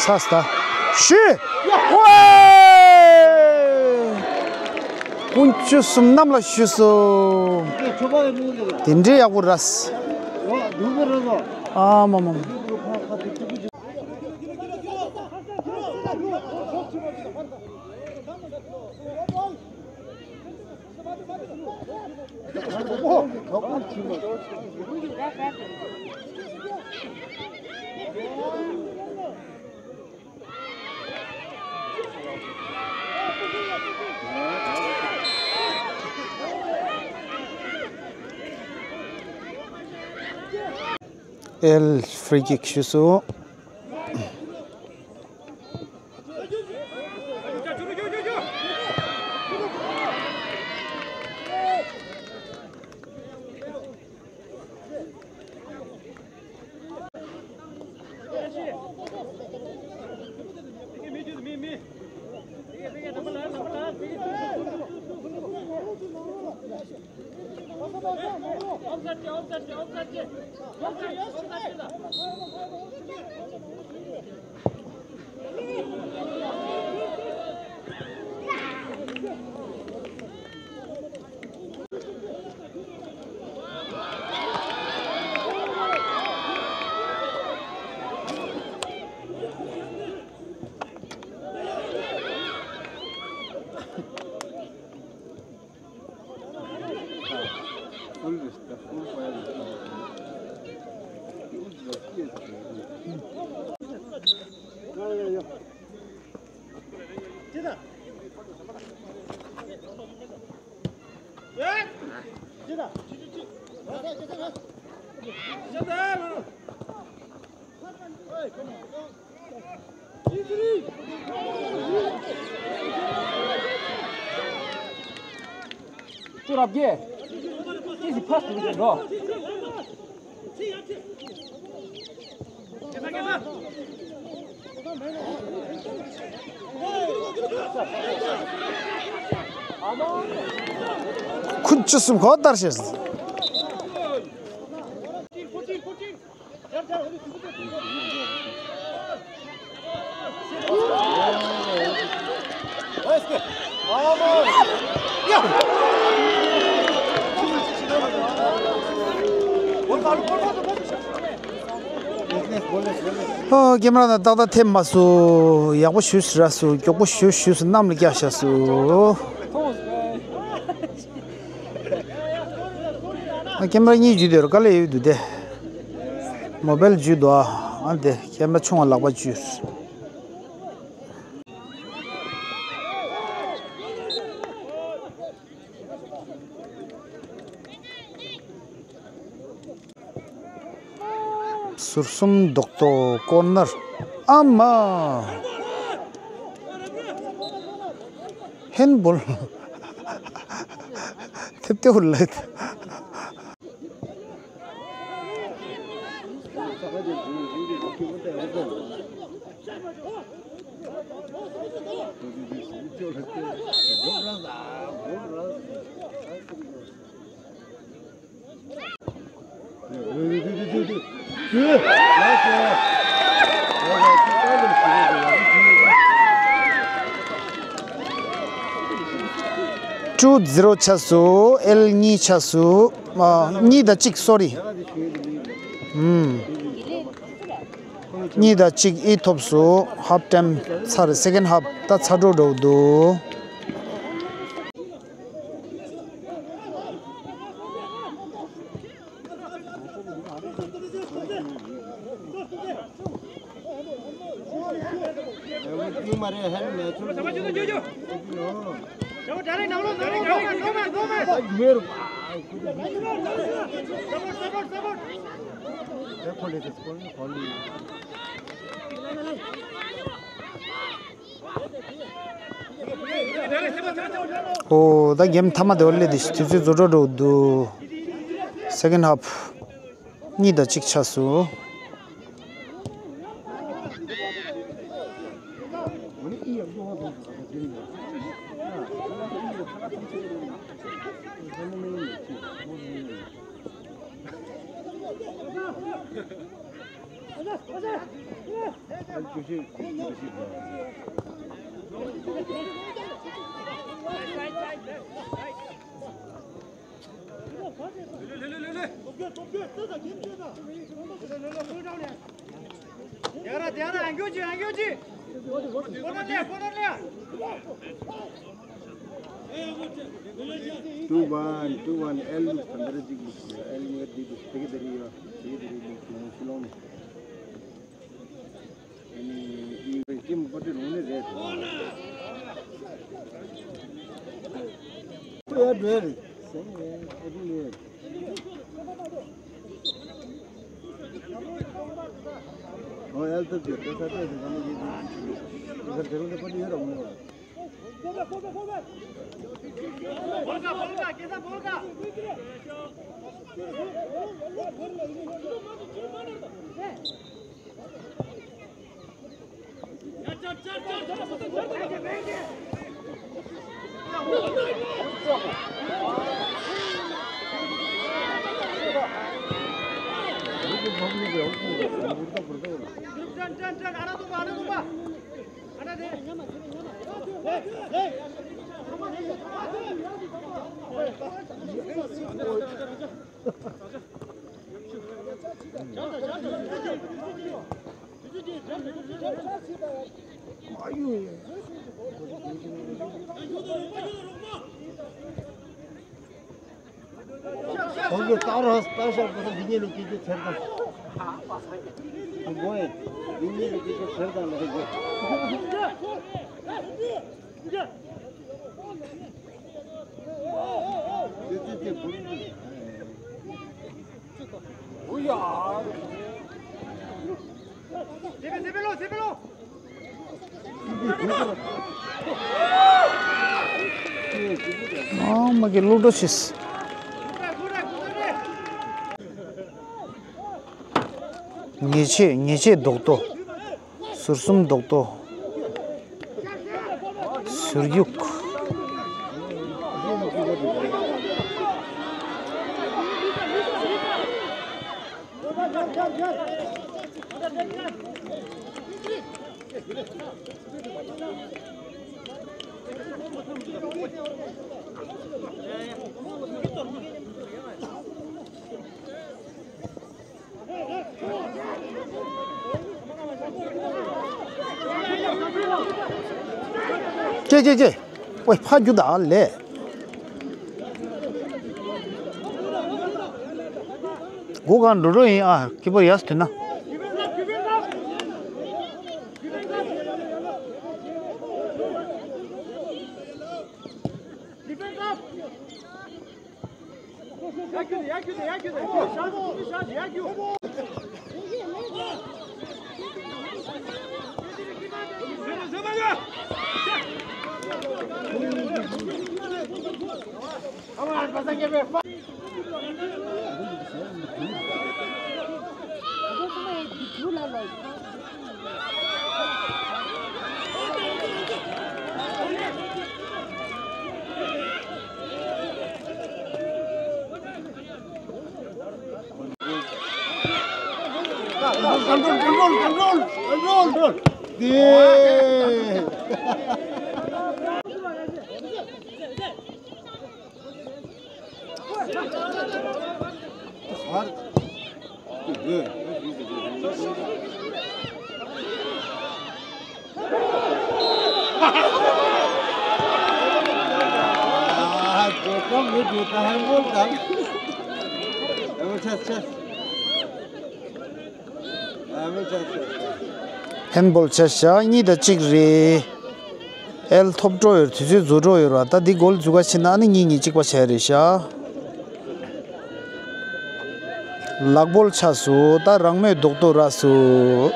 ས་སྟ། ཤི། ཝེ། དཀོན་མཆོག་གསུམ་རྣམས་ལ་ཞུས་སོ། དེ་འདྲའི་ཡག་པོ་རེད། ཨ་མ་མ་མ། ཨེལ་ཕི་རི་ཀིག་ཞུས་སོ། Full respect, full fire respect. ཅུ་རབ་རྒྱས། ཅི་ཞིག་ཕ་སུ་རེད་འགྲོ། ཁུ་ཅུ་སུམ་གོ་ལྟར་ཤེས། ཨོ། ཀེམ་ར་ན་ཏག་ཏག་ཐེབས་མ་སུ། ཡག་པོ་ཞུས་ར་སུ། མགྱོགས་པོ་ཞུ་ཞུས་སུ་གནམ་ལ་བཀྱག་ཤ་སུ། ཨ། ཀེམ་ར་གཉིས་འཇུས་དེ་རུ་དཀའ་ལས་ཡོད་འདུག་སྟེ། མོ་བེལ་འཇུས་འདུག་ཨ། ཨ་དེ་ཀེམ་ར་ཆུང་བ་ལག་པ་འཇུས། ཟུར་གསུམ་རྡོག་རྡོག་ཀོར་ནར། ཨ་མ། ཧེན་བོལ། ཐེབས་ཐེབས་ལེད། ཊུ་ཛི་རོ་ཆགས་སོང་། ཨེལ་གཉིས་ཆགས་སོང་། ཨ། གཉིས་དང་གཅིག་སོ་རི། ཨུམ། གཉིས་དང་གཅིག་ཨི་ཐོབ་སོང་། ཧབ་ཊའིམ་ཚར། སེ་ཀེན་ཧབ་ད་ཚར་འགྲོ་འགྲོ་འདུག། ཨོ། ད་གེམ་མཐའ་མ་དེ་བ་སླེབས་དེ་དུས་ཚོད་རྫོགས་འགྲོ་འགྲོ་འདུག། སེ་ཀེན་ཧབ་གཉིས་དང་གཅིག་ཆགས་སོང་། ཡ་ར་དེ་ཡ་ར་ཨང་ཀྱོ་ཅི་ཨང་ཀྱོ་ཅི། ཀོ་ནར་ལེ་ཀོ་ནར་ལེ། ཊུ་ཝན། ཊུ་ཝན། ཨེལ་ལུགས་དང་འདྲ་ཅིག་ལུགས། ཨེལ་ངེར་འདི་འདུག། དེ་ག་དེ་རིགས་ཡོད། དེ་ག་དེ་རིགས་ལུགས་ལོང་ཤི་ལོང་ནས། ཨ་ནི་ཀིམ་པོ་ཏི་རུང་ནས་རེད། ཁོ་ཡར་འགྲོ་ཡ་རེད། སེང་ངེ་ཨ་ཏུ་ནས། ཨོ་ཨེལ་ཏུ་ཀི་ཏེ་ས་ཏེ་ས་ཀ་མ་ཡེ་ཏུ། ས་དེ་རུང་ནས་པོ་ཏི་ཡོད་ར་མོ། ཁོང་གིས་ལྟ་ར་ལྟ་ཤག་པོ་འདི་ཉིད་ལ་སྐྱེ་རྒྱུ་ཚེར་དང་། ཨ་མ་གི་བློ་གྲོས་ཤིས། ཉེས་ཆད་ཉེས་ཆད་རྡོག་ཏོ། ཟུར་གསུམ་རྡོག་ཏོ། ཟུར་གཡུག་ཀྱེ་ཀྱེ་ཀྱེ། ཝེ་ཕ་རྒྱུ་ད་ལས། སྒོ་གང་འགྲོ་འགྲོ་ཡིན་ཨ། ཁྱི་པོ་ཡར་སོང་དུས་ན། ཧན་བོལ་ཆ་བཞག་གཉིས་དང་གཅིག་རེད། ཨེལ་ཐོབ་འགྲོ་ཡོད། དུས་ཚོད་རྫོགས་འགྲོ་ཡོད་ར། ད་འདི་གོལ་འཛུལ་ག་ཕྱིན་ན་ཨ་ནི་གཉིས་གཉིས་གཅིག་པ་བྱས་རེད་ཤག་ལག་བོལ་ཆགས་སོང་། ད་རང་མོས་རྡོག་རྡོག་རག་སོང་།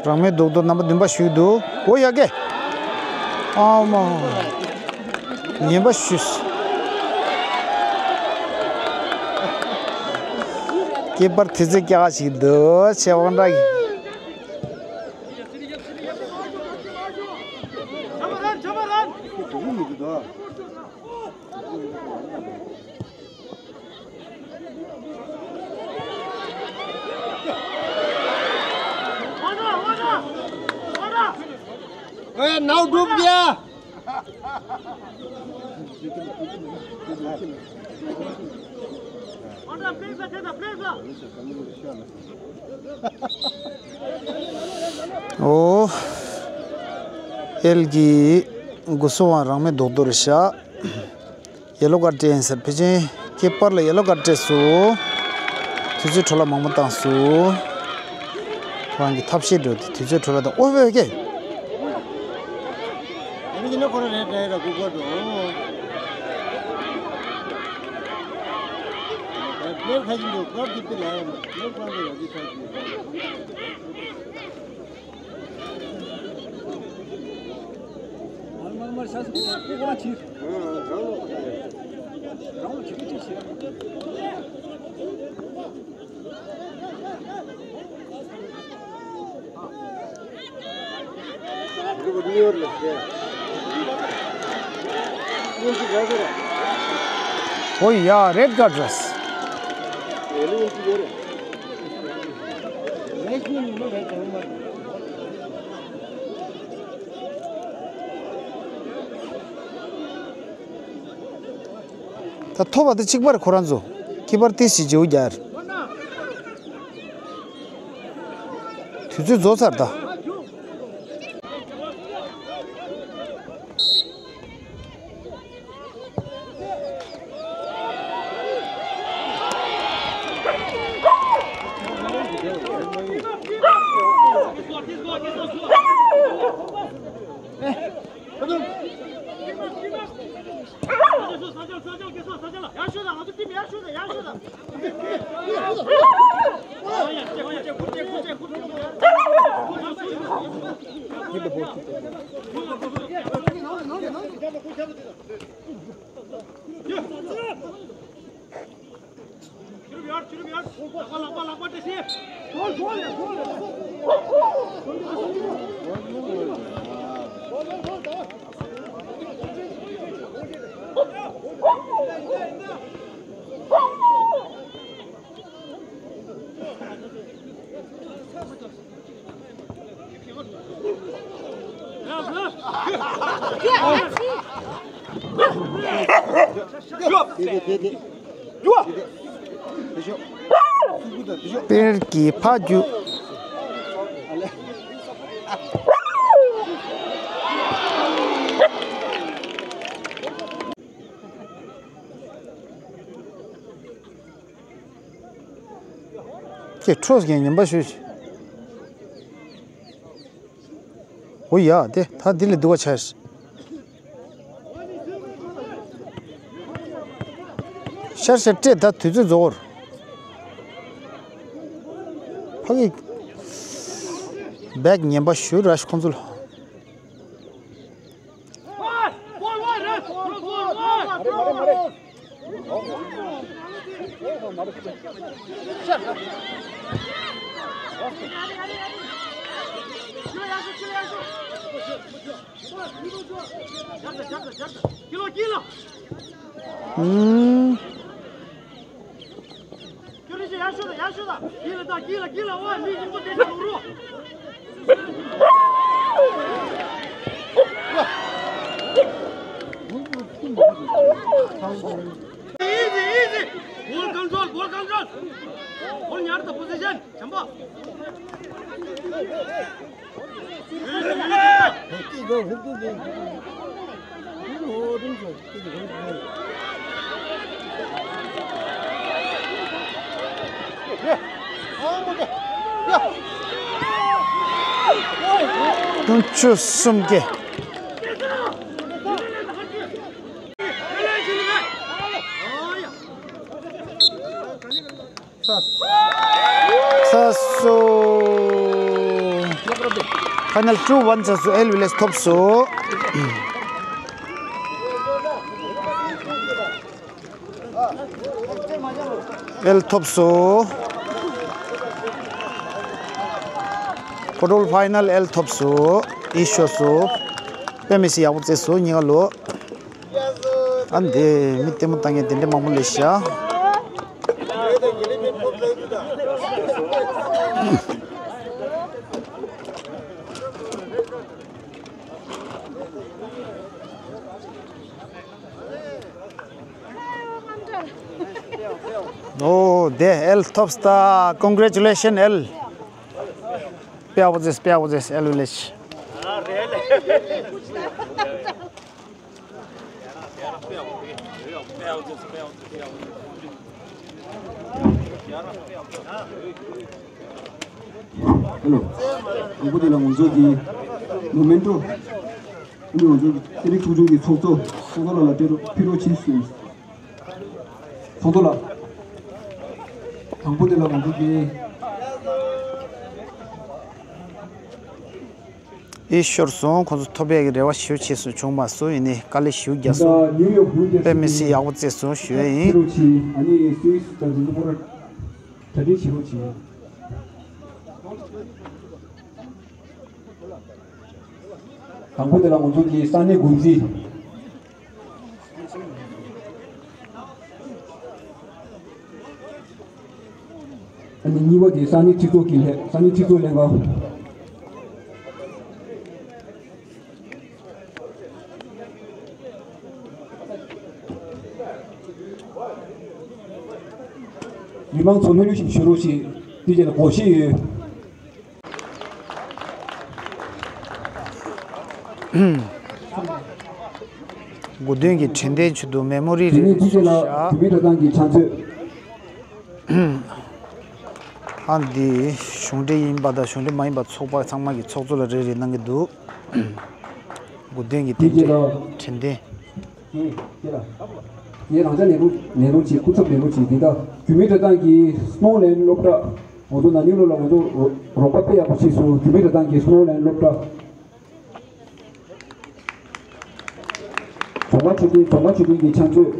རང་མོས་རྡོག་རྡོག་རྣམ་པ་བདུན་པ་ཞུགས་འདུག་འོ་ཡ་གེ། ཨ་མ། ངན་པ་ཞུས། སྐྱེས་པར་དུས་ཚོད་སྐྱག་ཞིག་འདུག་ཆེ་དབང་འདྲ་གི། ཨེ་ནའུ་སྒྲུབ་རྒྱ། ཨོ། ཨེལ་གྱི་སྒོ་སོ་བ་རང་མོས་རྡོག་རྡོག་རེད་ཤག་ཡེ་ལོ་ཀར་སྤྲད་ཡིན་ཟེར། ཕལ་ཆེར་ཁྱད་པར་ལ་ཡེ་ལོ་ཀར་སྤྲད་སོང་། དུས་ཚོད་འཕྲོ་བརླག་མང་པོ་བཏང་སོང་། ཁོ་རང་གི་ཐབས་ཤེས་འགྲོ་དེ་དུས་ཚོད་འཕྲོ་བརླག་བཏང་། ཨོ་ཝེ་ཀེ། ཨོ་ཡ། རེད་ག་ཌི་རེས། ད་ཐོབ་པ་དེ་གཅིག་པར་ཁོ་རང་ཚོ་ཁྱད་པར་ཏི་སི་ཇིའུ་རྒྱལ། དུས་ཚོད་རྫོགས་ཚར་ད། དཔེར་གྱིས་ཕ་རྒྱུད། ཁྱེད་ཁྲོས་ཀྱང་ངན་པ་ཞུས། འོ་ཡ་དེ་ད་འདི་ལས་སྡུག་པ་ཆགས། ཤར་ཤར་སྤྲད་ད་དུས་ཚོད་རྫོགས་པར། ཕ་གི་བེག་ངན་པ་ཞུ་ར་ཁོང་ཚོ་ལ། ཨུམ། Easy, easy. Ball control, ball control. Ball near the position. Jump up. དུང་ཕྱུར་གསུམ་བརྒྱད། ཚ་སོ། ཕ་ནལ་ཊུ་ཝན་ཚ་སོ་ཨེལ་ཝི་ལེཇ་ཐོབ་སོ། ཨེལ་ཐོབ་སོ། ཀོ་ཊར་ཕའི་ནལ་ཨེལ་ཐོབ་སོ། ཨི་ཤོ་སོ། དཔེ་མི་སྲིད་ཡག་པོ་རྩེས་སོ་གཉིས་ཀ་ལོ། ཨ་འདི་མི་ལྟད་མོ་ལྟ་མཁན་དེ་འདྲ་མང་པོ་སླེབས་ཤག་ཨོ་དེ་ཨེལ་ཐོབ་སྟ། Congratulations ཨེལ། དཔེ་ཡག་པོ་རྩེས། དཔེ་ཡག་པོ་རྩེས། ཨེལ་ཝི་ལེཇ། ཧེ་ལོ། དང་པོ་དེ་ལ་ང་ཚོ་གི་མོ་མེན་ཊོ། ཨ་ནི་ང་ཚོ་གི་ཚན་རིག་ཚོགས་ཆུང་གི་ཚོགས་གཙོ་ཚོགས་གཙོ་ལགས་ལ་སྤྲད་རོགས་ཕུལ་རོགས་གྱིས་ཟེར། ཚོགས་གཙོ་ལགས། དང་པོ་དེ་ལ་ང་ཚོ་གི། ཨེ་ཤོར་སོང་། ཁོང་ཚོ་ཐོབ་ཡག་གི་རེ་བ་ཞེ་པོ་ཆེ་སོང་། བྱུང་མ་སོང་། ཡིན་ནའི་དཀའ་ལས་ཞེ་པོ་རྒྱག་སོང་། དཔེ་མི་སྲིད་ཡག་པོ་རྩེས་སོང་ཞུ་ཡ་ཡིན། ཨ་ནི་སུད་སི་དང་སིང་ག་པོར་གྲ་སྒྲིག་བྱེད་རོགས་གྱིས། དང་པོ་དེ་ལ་ང་ཚོ་གི་ས་གནས་འགོ་འཛིན། ཨ་ནི་གཉིས་པ་དེ་ས་གནས་སྤྱི་ཚོགས་ཀྱི་ལྷན། ས་གནས་སྤྱི་ཚོགས་ལྷན་ཁང་། མི་མང་ཚོ་ལྷོད་ལྷོད་ཞིག་བྱེད་རོགས་ཞེས་དེ་རྗེས་ལ་སྒོ་ཕྱེ་ཡོད། དགུ་སྟོན་གྱི་དྲན་རྟེན་ཆེད་དུ་མེ་མོ་རི་རེ་རེ་བཞག་དེ་ནས་དེ་རྗེས་ལ་བུད་མེད་གྲྭ་ཚང་གི་ཕྱག་མཛོད། ཨ་འདི་གཞུང་འབྲེལ་ཡིན་པ་དང་གཞུང་འབྲེལ་མ་ཡིན་པ་ཚོགས་པ་ཚང་མ་གི་ཚོགས་གཙོ་ལ་རེ་རེ་གནང་གི་འདུག་དགུ་ལྡན་གྱི་དེ་རྟེན་འབྲེལ་དྲན་རྟེན། ཁྱེད་ཁྱེད་ལ། ངས་རང་ཅག་ལས་རོགས་ལས་རོགས་བྱེད། སྐུ་ཚབ་ལས་རོགས་བྱེད། འདི་དག་རྒྱུད་སྨད་གྲྭ་ཚང་གི་སྣོ་ལན་སློབ་གྲྭ། ང་ཚོ་ན་ནིང་ལོ་ལ་ང་ཚོ་རོགས་པ་དཔེ་ཡག་པོ་བྱས་སོང་། རྒྱུད་སྨད་གྲྭ་ཚང་གི་སྣོ་ལན་སློབ་གྲྭ། རྫོང་དཀར་ཆོས་སྡིངས། རྫོང་དཀར་ཆོས་སྡིངས་ཀྱི་ཕྱག་མཛོད།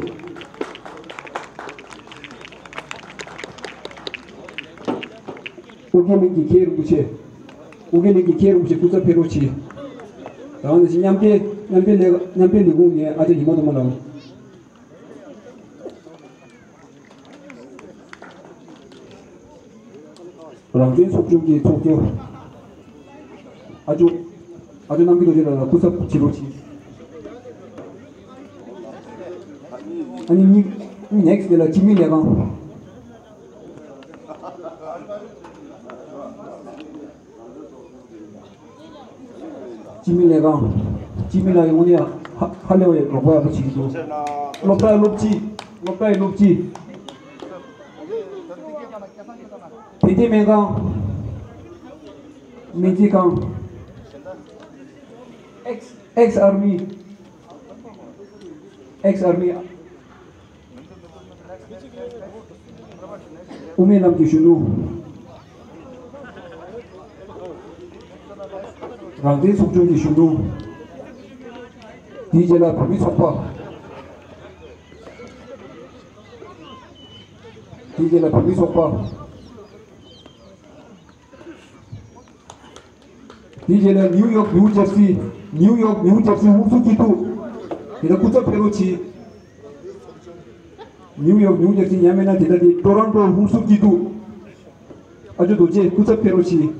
ཨོ་རྒྱན་གླིང་གི་མཁན་རིན་པོ་ཆེ། ཨོ་རྒྱན་གླིང་གི་མཁན་རིན་པོ་ཆེ་སྐུ་ཚབ་ཕེབས་རོགས་གྱིས། ད་ནི་མཉམ་འབྲེལ་མཉམ་འབྲེལ་ལས་མཉམ་འབྲེལ་ལས་ཁུངས་ནས་ཨ་ཅག་ཉི་མ་དུ་མ་ལགས། རང་བཙན་ཚོགས་ཆུང་གི་ཚོགས་གཙོ། ཨ་ཅོ། ཨ་ཅོ་རྣམ་རྒྱལ་རྡོ་རྗེ་ལགས་ལ་སྐུ་ཚབ་བྱེད་རོགས་གྱིས། ཨ་ནི་གཉིས། ནེག་སི་ཊི་དེ་ལ་སྤྱི་མི་ལས་ཁང་། སྤྱི་མི་ལས་ཁང་། སྤྱི་མི་ལ་ཡོང་ནས་ཧ་ཧ་ལས་པའི་རོགས་པ་ཡག་པོ་བྱེད་ཀྱི་འདུག་སློབ་གྲྭའི་སློབ་སྤྱི། སློབ་གྲྭའི་སློབ་སྤྱི། དད་ལྡན་སྨན་ཁང་། སྨན་རྩིས་ཁང་། ཨེག་སི་ཨེག་སི་ཨར་མི། ཨེག་སི་ཨར་མི། དབུ་མའི་ལམ་གྱི་གཞོན་ནུ། རང་བཙན་ཚོགས་ཆུང་གི་གཞོན་ནུ། དེའི་རྗེས་ལ་བོད་མི་ཚོགས་པ། དེའི་རྗེས་ལ་བོད་མི་ཚོགས་པ། དེའི་རྗེས་ལ་ནིའུ་ཡོག་ནིའུ་ཇར་སི། ནིའུ་ཡོག་ནིའུ་ཇར་སི་ཧུན་སུར་སྐྱིད་སྡུག་དེ་ལ་སྐུ་ཚབ་ཕེབས་རོགས་གྱིས། ནིའུ་ཡོག་ནིའུ་ཇར་སི་ཡང་མིན་ན་དེ་ལྟ་དེ་ཊོ་རོན་ཊོ་ཧུན་སུར་སྐྱིད་སྡུག་ཨ་ཅོ་རྡོ་རྗེ་སྐུ་ཚབ་ཕེབས་རོགས་གྱིས།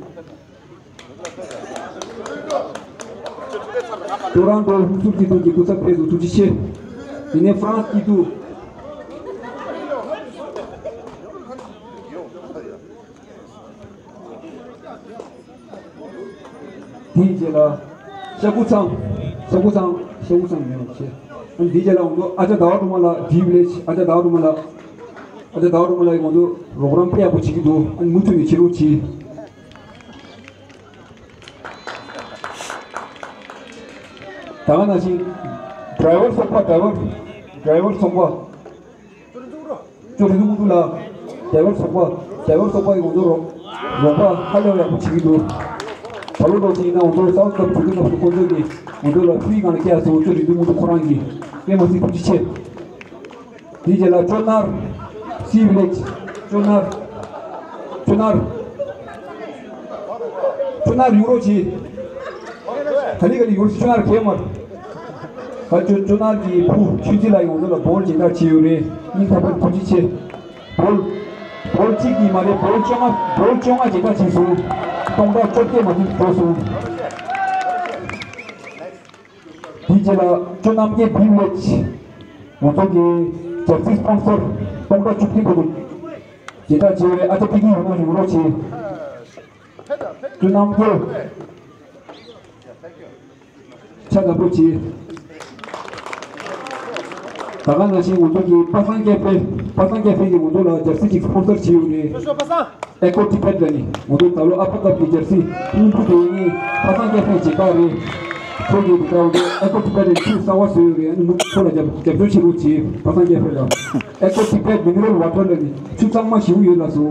ཊོ་རོན་ཊོ་ཧུན་སུར་སྐྱིད་སྡུག་གི་སྐུ་ཚབ་ཕེབས་སོང་། ཐུགས་རྗེ་ཆེ། དེ་ནས་ཧྥ་རན་སི་སྐྱིད་སྡུག་དེའི་རྗེས་ལ། ཤ་ཁུ་ཚང་། ཤ་ཁུ་ཚང་། ཤ་ཁུ་ཚང་མེད་ལ་ཆེ། ཨ་ནི་དེའི་རྗེས་ལ་ང་ཚོ་ཨ་ཅག་ཟླ་བ་སྒྲོལ་མ་ལགས། ཌི་བི་ལེ་ཇི་ཨ་ཅག་ཟླ་བ་སྒྲོལ་མ་ལགས། ཨ་ཅག་ཟླ་བ་སྒྲོལ་མ་ལགས་ཀྱིས་ང་ཚོ་རོགས་རམ་དཔེ་ཡག་པོ་བྱེད་ཀྱི་འདུག་ཨ་ནི་མུ་མཐུད་ནས་བྱེད་རོགས་གྱིས། ད་ག་ནང་བཞིན། ཌ་རའི་ཝར་ཚོགས་པ། ཌ་རའི་ཝར། ཌ་རའི་ཝར་ཚོགས་པ། ཅོ་རི་ཚུགས་ཀུ་ལ། ཌ་རའི་ཝར་ཚོགས་པ། ཌ་རའི་ཝར་ཚོགས་པ་ཡི་ང་ཚོ་རོགས་རོགས་པ་ཧ་ལས་པ་ཡག་པོ་བྱེད་ཀྱི་འདུག་ད་ལོ་འགྲོ་ཅིག་ཡིན་ན་ང་ཚོ་ས་འོག་སྐབས་དྲུག་གི་སྐབས་སུ་ཁོ་ཚོས་ཀྱིས་ང་ཚོ་ལ་ཕི་རི་གང་ལ་སྐྱེལ་སོང་། ཅོ་རི་ཚུགས་ཀུ་ཁོ་རང་གིས་དཔེ་མ་སྲིད་ཐུགས་རྗེ་ཆེ། དེའི་རྗེས་ལ་ཅོ་ནར། སི་བི་ལེ་ཇི། ཅོ་ནར། ཅོ་ནར། ཅོ་ནར་ཡོང་རོགས་གྱིས། ག་ལེ་ག་ལེ་ཡོང་རོགས་གྱིས། ཅོ་ནར་གས་མར། ད་ཅོ་ཅོ་ནར་གྱི་བུ་ཆུན་ཚི་ལགས་ཡོང་ཚོ་ལ་བོལ་སྦྱིན་བདག་བྱས་ཡོད་རེད། སྙིང་ཐག་པ་ནས་ཐུགས་རྗེ་ཆེ། བོལ། བོལ་གཅིག་གིས་མ་རེད། བོལ་བཅོ་ལྔ། བོལ་བཅོ་ལྔ་སྦྱིན་བདག་བྱས་སོང་། སྟོང་ཕྲག་བཅོ་བརྒྱད་མ་ཐུབ་འགྲོ་སོང་། དེའི་རྗེས་ལ་ཅོ་རྣམ་རྒྱལ་བི་ལེ་ཇི། ང་ཚོ་གི་ཇར་སི་སི་པོན་སར་སྟོང་ཕྲག་བཅུ་བདུན་བར་དུ་བྱེད་ཐབས་བྱས་པའི་ཨ་ཅག་པི་ཀི་ཡོང་ན་ཡོང་རོགས་བྱེད། ཅོ་རྣམ་རྒྱལ། ཕྱག་དགའ་པོ་བྱེད། ད་ག་ནང་བཞིན་ང་ཚོ་གི་པ་སངས་ཀེ་ཧྥེ། པ་སངས་ཀེ་ཧྥེ་གིས་ང་ཚོ་ལ་ཇར་སི་ཅིག་སི་པོན་སར་བྱས་ཡོད་རེད། ཨེ་ཀོ་ཊི་བེཊ་ལ་ནི་ང་ཚོ་ད་ལོ་ཨ་ཕ་ཀབ་ཀྱི་ཇར་སི་སྔོན་འགྲོ་དེ་ནི་ཧ་སང་སྐྱ་སེང་བྱེད་སྟངས་རེད། ཁོ་གིས་འདི་ག་འོ་ཨེ་ཀོ་ཊི་བེཊ་ལ་ཆུ་གསར་བ་བཟོས་ཡོད་རེད། ཨ་ནི་ཁོ་ལ་རྒྱབ་རྒྱབ་སྐྱོར་བྱེད་རོགས་བྱེད། ཧ་སང་སྐྱ་སེང་ལ་ཨེ་ཀོ་ཊི་བེཊ་མི་ནི་རལ་ཝ་ཊར་ལ་ནི་ཆུ་གཙང་མ་ཞེ་པོ་ཡོད་ལ་སོ།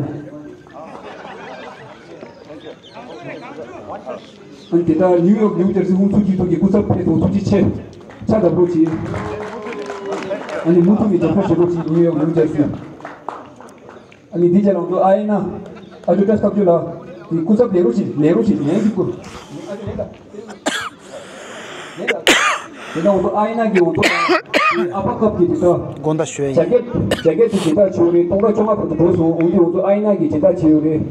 ཨ་ནི་དེ་ལྟར་ནིའུ་ཡོག་ནིའུ་ཇར་སི་ཧུན་སུར་སྐྱིད་སྡུག་གི་སྐུ་ཚབ་ཕེབས་སོང་། ཐུགས་རྗེ་ཆེ། ཕྱག་དགའ་པོ་བྱེད། ཨ་ནི་མུ་མཐུད་ནས་རྒྱབ་སྐྱོར་བྱེད་རོགས་བྱེད། ནིའུ་ཡོག་ནིའུ་ཇར་སི། ཨ་ནི་འདི་རྗེས་ལ་ང་ཚོ་ཨ་ཡེ་ན། ཨ་ཅོ་བཀྲ་ཤིས་ཐབས་ཇུས་ལགས། དེ་སྐུ་ཚབ་ལས་རོགས་བྱེད། ལས་རོགས་བྱེད། ལན་གྱི་སྐུ། དེ་ལྟར་ང་ཚོ་ཨ་ཡེ་ན་གི་ང་ཚོ་ཨ་ཕ་ཀབ་ཀྱི་དེ་ལྟར། དགོངས་དག་ཞུ་ཡ་ཡིན། ཇེ་ཀེཊ་ཇེ་ཀེཊ་དེ་ཇི་ལྟར་བྱུང་རེད། སྟོང་ཕྲག་བཅོ་ལྔ་བར་དུ་འགྲོ་སོང་། འོན་ཏེ་ང་ཚོ་ཨ་ཡེ་ན་གི་ཇི་ལྟར་བྱས་ཡོད་རེད།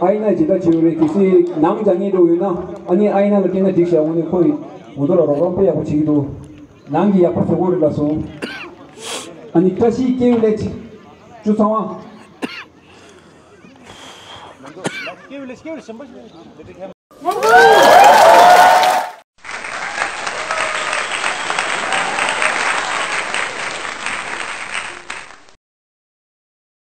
ཨ་ཡེ་ན་ཇི་ལྟར་བྱས་ཡོད་རེད། གལ་སྲིད་ནང་སྦྱང་མཁན་འདྲ་ཡོད་ན་ཨ་ནི་ཨ་ཡེ་ན་ལ་སྤྲད་ན་འགྲིག་ཤག་འོན་ཏེ་ཁོ་ཡིས་ང་ཚོ་ལ་རོགས་རམ་དཔེ་ཡག་པོ་བྱེད་ཀྱི་འདུག་ནང་གི་ཡག་པོ་བཟོ་དགོས་རེད་ལགས་སོ། ཨ་ནི་བཀྲ་ཤིས་སྐྱེ་བོ་ལེགས། ཅུ་ཚང་བ།